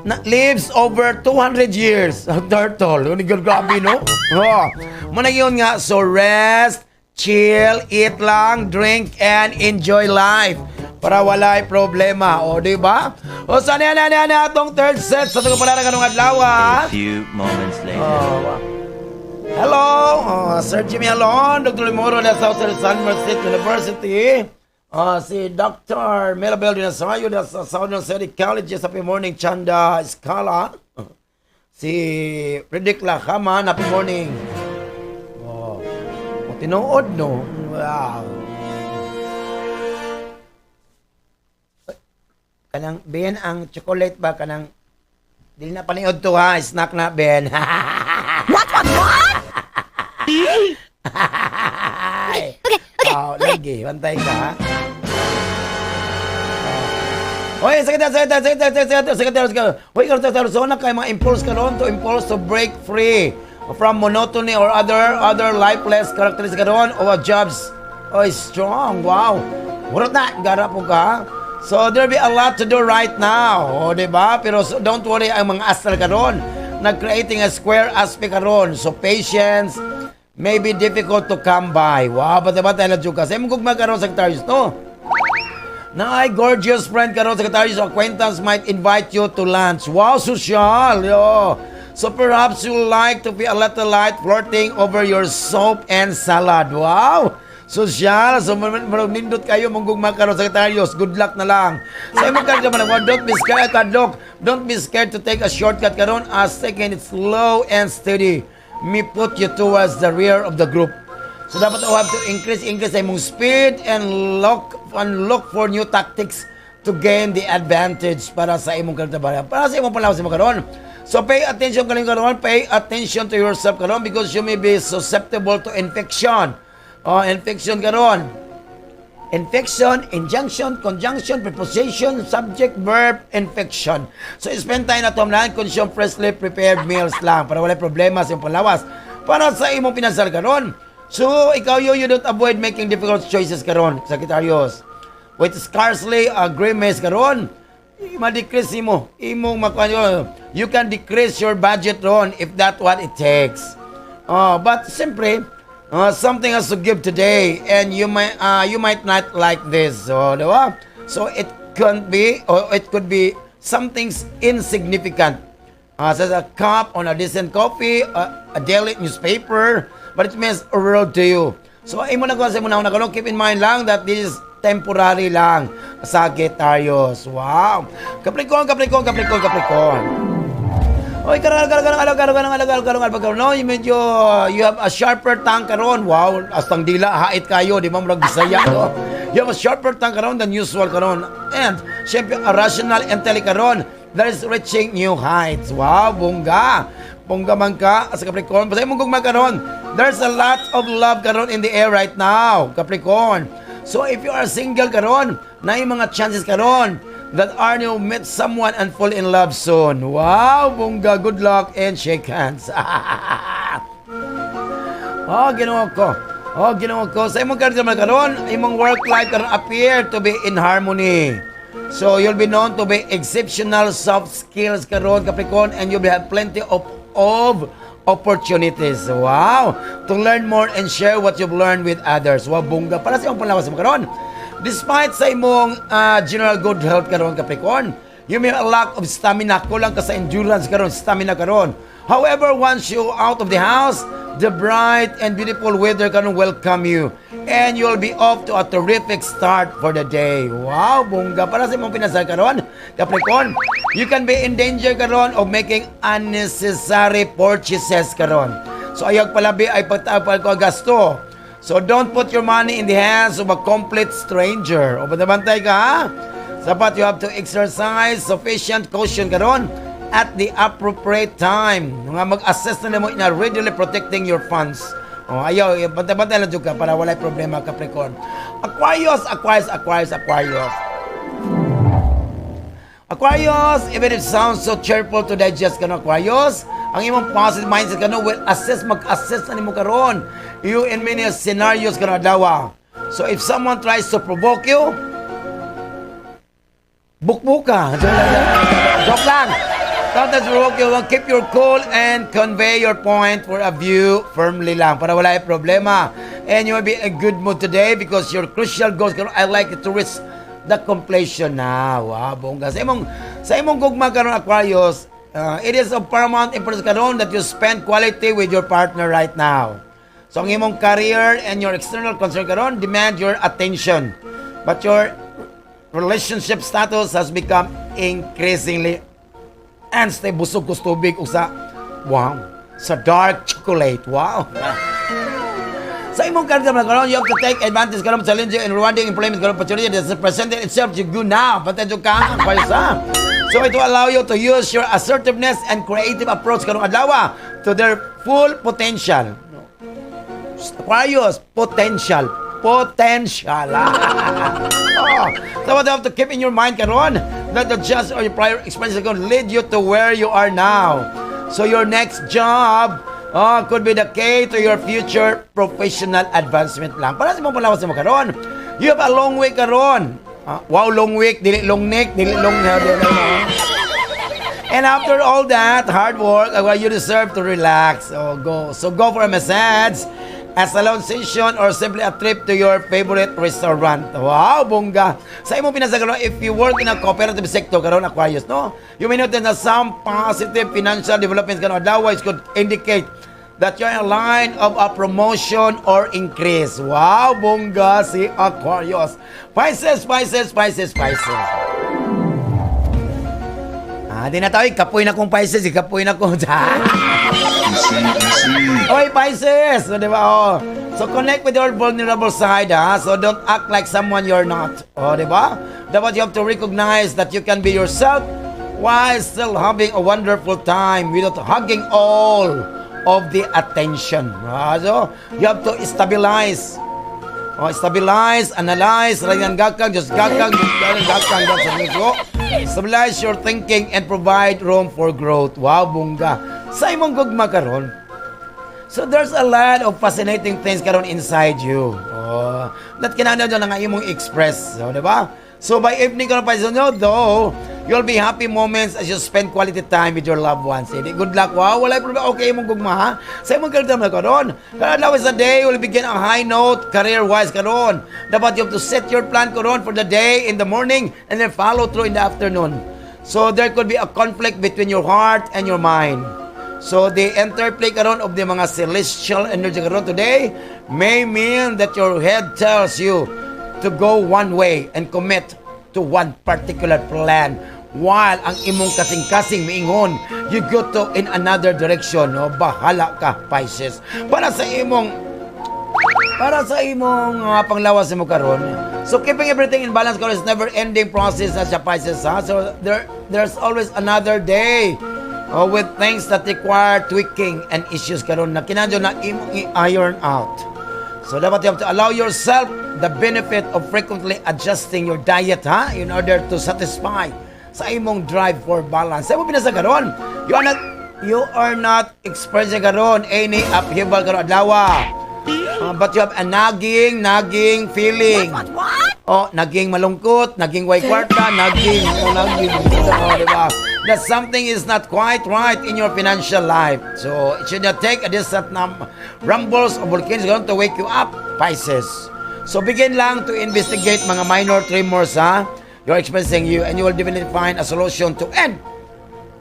Na, lives over 200 years ang turtle. Ano grabe, no? Oh. Muna yun nga, so rest, chill, eat lang, drink, and enjoy life. Para walay problema. O, di ba? O, sa niya na niya na atong third set sa tugpalara karong adlaw. A few moments later. Oh, hello, oh, Sir Jimmy Alon, Dr. Limoro na Southern San Merced University. Si Dr. Melabel Dinasayo na sa Southern City College. Happy morning, Chanda Escala. Si Predict Lakaman, happy morning. Oh, oh tinuod, no? Wow. Kanang Ben, ang chocolate ba kanang dili na paniod to ha, snack na Ben. What, what, what? Okay. Oh, lagi, bantay ka ha. Oh. Oy, sakit, sakit, sakit, sakit, sakit, sakit, sakit. Hoy, karon sa so na kay mga impulse karon to impulse to break free from monotony or other lifeless characteristics karon o jobs. Oy, strong. Wow. Murot na, gara po ka. So there be a lot to do right now. O, di ba? Pero so, don't worry ang mga astral karon. Nag-creating a square aspect karon. So patience may be difficult to come by. Wow, bata-bata na ka. Sa imong gugma karon, Sagittarius, no? Naay gorgeous friend karon, Sagittarius, acquaintance might invite you to lunch. Wow, social. Yo. So perhaps you like to be a little light flirting over your soup and salad. Wow! Social. So marag nindot kayo mong gugma karon, Sagittarius. Good luck na lang. Sa imong karon man, don't be scared, kadlok. Don't be scared to take a shortcut karon as taking it slow and steady may put you towards the rear of the group. So dapat you have to increase imong speed and look for new tactics to gain the advantage para sa imong karon, para sa imong palawas mo karon. So pay attention karon karon, pay attention to yourself karon because you may be susceptible to infection. Oh, infection karon. Infection, injunction, conjunction, preposition, subject, verb, infection. So spend time na to lang, consume freshly prepared meals lang para wala problema sa imong palawas. Para sa imong pinasal karon. So ikaw you don't avoid making difficult choices karon, Sagittarius. With scarcely a grimace karon, ma-decrease mo imong makuha. You can decrease your budget ron if that what it takes. Oh, but siyempre, something has to give today and you might not like this. So, di ba? So it can be or it could be something insignificant. Such a cup on a decent coffee, a daily newspaper, but it means a world to you. So, imo na ko sa imo na karon, keep in mind lang that this is temporary lang, Sagittarius. Wow. Capricorn, Capricorn, Capricorn, Capricorn. Oy, karon karon karon karon karon karon karon karon karon karon, no, you medyo you have a sharper tongue karon. Wow, astang dila hait kayo, di ba murag Bisaya, no? You have a sharper tongue karon than usual karon. And syempre a rational intellect karon that is reaching new heights. Wow, bongga. Bongga man ka sa Capricorn. Basta imong gugma karon. There's a lot of love karon in the air right now, Capricorn. So if you are single karon, na mga chances karon that are you meet someone and fall in love soon. Wow, bongga, good luck and shake hands. Oh, Ginoo ko. Oh, Ginoo ko. Sa imong karon karon, imong work life karon appear to be in harmony. So you'll be known to be exceptional soft skills karon, Capricorn, and you'll have plenty of opportunities. Wow! To learn more and share what you've learned with others. Wow, bongga. Para sa imong panlawas mo karon. Despite sa imong general good health karon, Capricorn, you may have a lack of stamina. Kulang ka sa endurance karon, stamina karon. However, once you out of the house, the bright and beautiful weather karon welcome you. And you'll be off to a terrific start for the day. Wow, bongga. Para sa imong pinasal karon, Capricorn, you can be in danger karon of making unnecessary purchases karon. So ayag palabi ay pagtaapal ko gasto. So don't put your money in the hands of a complete stranger. O bantay ka ha? Sapat you have to exercise sufficient caution karon at the appropriate time. Nga mag-assess na nimo in a readily protecting your funds. O ayaw, bantay-bantay lang jud ka para walay problema, Capricorn. Aquarius, Aquarius, Aquarius, Aquarius. Aquarius, even if it sounds so cheerful to digest kano, Aquarius, ang imong positive mindset kano will assess, mag-assess na nimo karon. You in many scenarios kano adlaw. So if someone tries to provoke you, bukbuka. Joke lang. Joke lang. Sometimes provoke you, well, keep your cool and convey your point for a view firmly lang para wala problema. And you will be in a good mood today because your crucial goals karon I like to reach the completion na. Wow, bongga. Sa imong gugma karon, Aquarius, it is of paramount importance karon that you spend quality with your partner right now. So ang imong career and your external concern karon demand your attention. But your relationship status has become increasingly and stay busog kus tubig ug sa, wow, sa dark chocolate. Wow. Sa imong career man karon, you have to take advantage karon challenging and rewarding employment karon opportunity that has presented itself to you now. Patay ka ang ha. So it will allow you to use your assertiveness and creative approach karong adlaw to their full potential. Aquarius, potential. Potential. Oh. So what you have to keep in your mind karon that the just or your prior experience can lead you to where you are now. So your next job, oh, could be the key to your future professional advancement lang. Para sa imong panglawas mo karon, you have a long week karon. Ah, wow, long week, dili long neck, dili long. And after all that hard work, well, you deserve to relax. So go. So go for a massage, a salon session, or simply a trip to your favorite restaurant. Wow, bongga. Sa imong pinasagalan, if you work in a cooperative sector karon, Aquarius, no? You may notice that some positive financial developments karon otherwise could indicate that you're in line of a promotion or increase. Wow, bongga si Aquarius. Pisces, Pisces, Pisces, Pisces. Ah, di na tayo. Kapoy na kong Pisces. Kapoy na ko. Easy, easy. Oy, Pisces! So, di ba? Oh. So, connect with your vulnerable side, ha? So, don't act like someone you're not. Oh, di ba? Dapat you have to recognize that you can be yourself while still having a wonderful time without hogging all of the attention. Ah, so, you have to stabilize. Oh, stabilize, analyze, rayan gakang, just gakang, just gakang, gakang, so, stabilize your thinking and provide room for growth. Wow, bongga. Sa imong gugma karon, so there's a lot of fascinating things karon inside you. Oh, that kinahanglan na nga imong express, so, di ba? So by evening karon pa nyo, though, you'll be happy moments as you spend quality time with your loved ones. Eh, good luck. Wow, wala problema. Okay imong gugma ha. Sa imong career naman karon. Karon adlaw is a day will begin a high note career-wise karon. Dapat you have to set your plan karon for the day in the morning and then follow through in the afternoon. So there could be a conflict between your heart and your mind. So the interplay karon of the mga celestial energy karon today may mean that your head tells you to go one way and commit to one particular plan while ang imong kasing-kasing miingon you go to in another direction, no? Bahala ka, Pisces. Para sa imong panglawas mo karon. So keeping everything in balance karon is never ending process na siya, Pisces, ha. So there's always another day, oh, with things that require tweaking and issues karon na kinahanglan na imong i-iron out. So dapat you have to allow yourself the benefit of frequently adjusting your diet, ha, in order to satisfy sa imong drive for balance. Sa imong pinasa karon, you are not experiencing karon any upheaval karon adlaw. But you have a nagging, nagging feeling. What, what? Oh, naging malungkot, naging way kwarta, naging, oh, naging, oh, di ba? That something is not quite right in your financial life. So, it should not take a distant rumbles of volcanoes going to wake you up, Pisces. So, begin lang to investigate mga minor tremors, ha? You're experiencing you and you will definitely find a solution to end,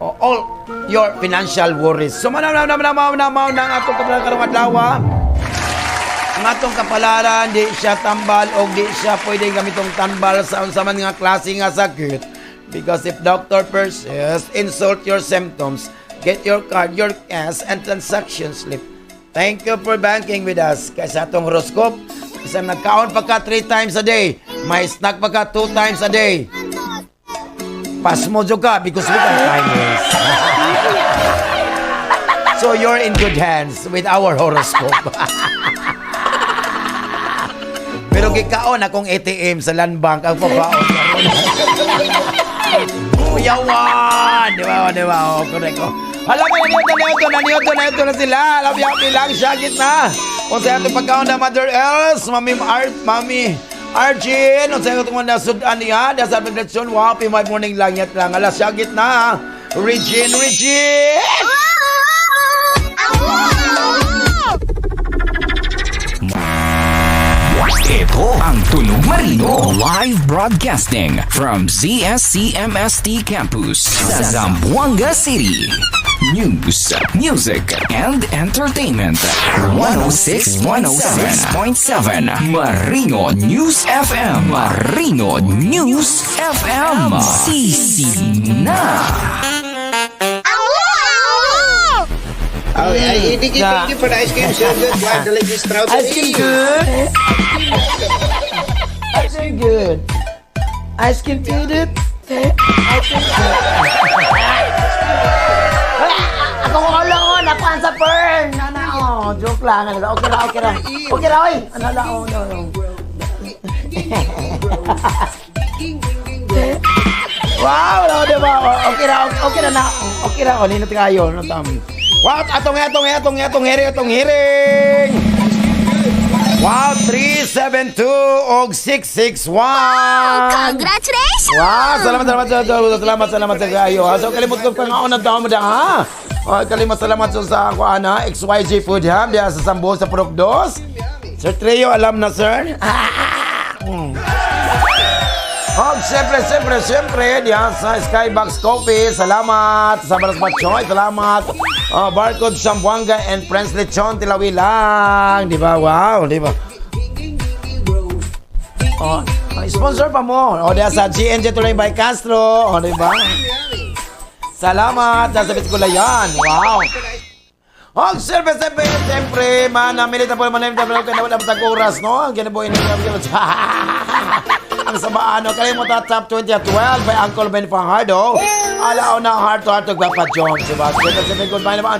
oh, all your financial worries. So, manaw, manaw, manaw, manaw, manaw, manaw, atong kapalaran karong adlaw. Ang atong kapalaran, di siya tambal o di siya pwedeng gamitong tambal sa unsa man nga klase nga sakit. Because if doctor persists, insult your symptoms, get your card, your cash, and transaction slip. Thank you for banking with us. Kaya sa atong horoscope, isang nagkaon pa ka three times a day, may snack pa ka two times a day. Pasmo jud ka because we can time waste. So you're in good hands with our horoscope. Pero gikaon akong ATM sa Land Bank ang pabaon. Kuyawan! Di ba? Di ba? Oh, correct. Oh. Alam mo, nanito, nanito, nanito, nanito na sila. Alam niyo, lang siya, gitna. Kung sa atong pagkaon na Mother Els, Mami Art, Mami Arjun, kung sa atong nasudan niya, nasa reflection, wow, happy morning lang yat lang. Alas, siya gitna. Regine, Regine! Ito ang Tunog. Marino. Live broadcasting from ZSCMST Campus sa Zamboanga City. News, music, and entertainment. 106.7 Marino News FM. Marino News FM. Sisi na. Oh, ay, thank you for the ice cream. So good. One delicious strawberry. Ice cream good. Ice cream good. Ice cream good. Ice cream good. Ako ko lang oh, nakuhaan sa fern. Ano, oh, joke lang. Ano, okay ra, okay ra. Okay ra, oy. Ano lang, oh, no, no. Wow, no, di ba? Okay ra, okay ra na. Okay ra, oh, nindot kayo. No, tam. Wow, atong atong atong atong hearing, atong hearing. Wow, 372 og 661. Congratulations! Wow, salamat, salamat, salamat, salamat, salamat sa kayo. Ha? So, kalimot ko pang ako ng tao mo da, ha? O, kalimot salamat sa ako, ana, XYG Food Hub, diya sa Sambo, sa Purok Dos. Sir Treo, alam na, sir. Oh, siyempre, siyempre, siyempre, diyan sa Skybox Coffee. Salamat sa Baras Machoy, salamat. Oh, Barcode Sambuanga and Prince Lechon, Tilawilang. Di ba? Wow, di ba? Oh, sponsor pa mo. O, diyan sa GNJ Tuloy by Castro. O, di ba? Salamat. Nasa Bitkulayan. Wow. Oh, siyempre, siyempre, siyempre, manamilit na po, manamilit na po, kaya wala pa oras, no? Ang ginabuhin na ang sabaan, no? Kalimutan top 20 at 12 by Uncle Ben Fajardo. Alaw na heart to heart, Papa Jones, diba? Siyempre, siyempre, goodbye naman.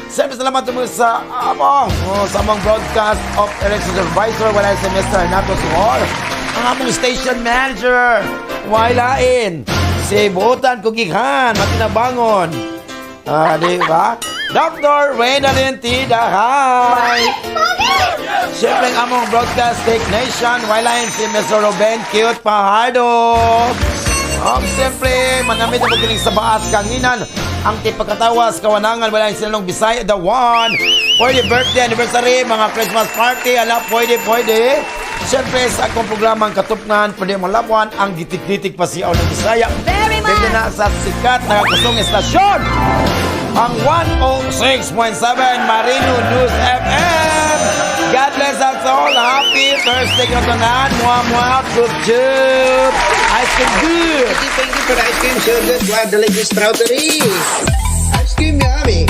Siyempre, salamat mo sa among, oh, sa among broadcast of election supervisor, wala si Mr. Renato Suhor, ang among station manager, Wailain, si Butan Kugikhan, Matinabangon. Ah, di ba? Dr. Reynalyn T. Dahay. Siyempre ang among broadcast technician, wala si Mr. Ruben Cute Pajardo. Siyempre, manamit na pagkiling sa baas kanginan. Ang tipagkatawas, kawanangan, wala yung sinanong Bisaya, the one. Pwede birthday, anniversary, mga Christmas party, ala, pwede, pwede. Siyempre, sa akong programang Katupngan, pwede malabuan ang gitik-gitik pasiyaw ng Bisaya. Very much. Dito na sa sikat na kusong estasyon, ang 106.7 Marino News FM. God bless us all. Happy Thursday katunan. Mua mua. Chup chup. Ice cream good. Thank you for the ice cream. So good. One delicious strawberry. Ice cream yummy.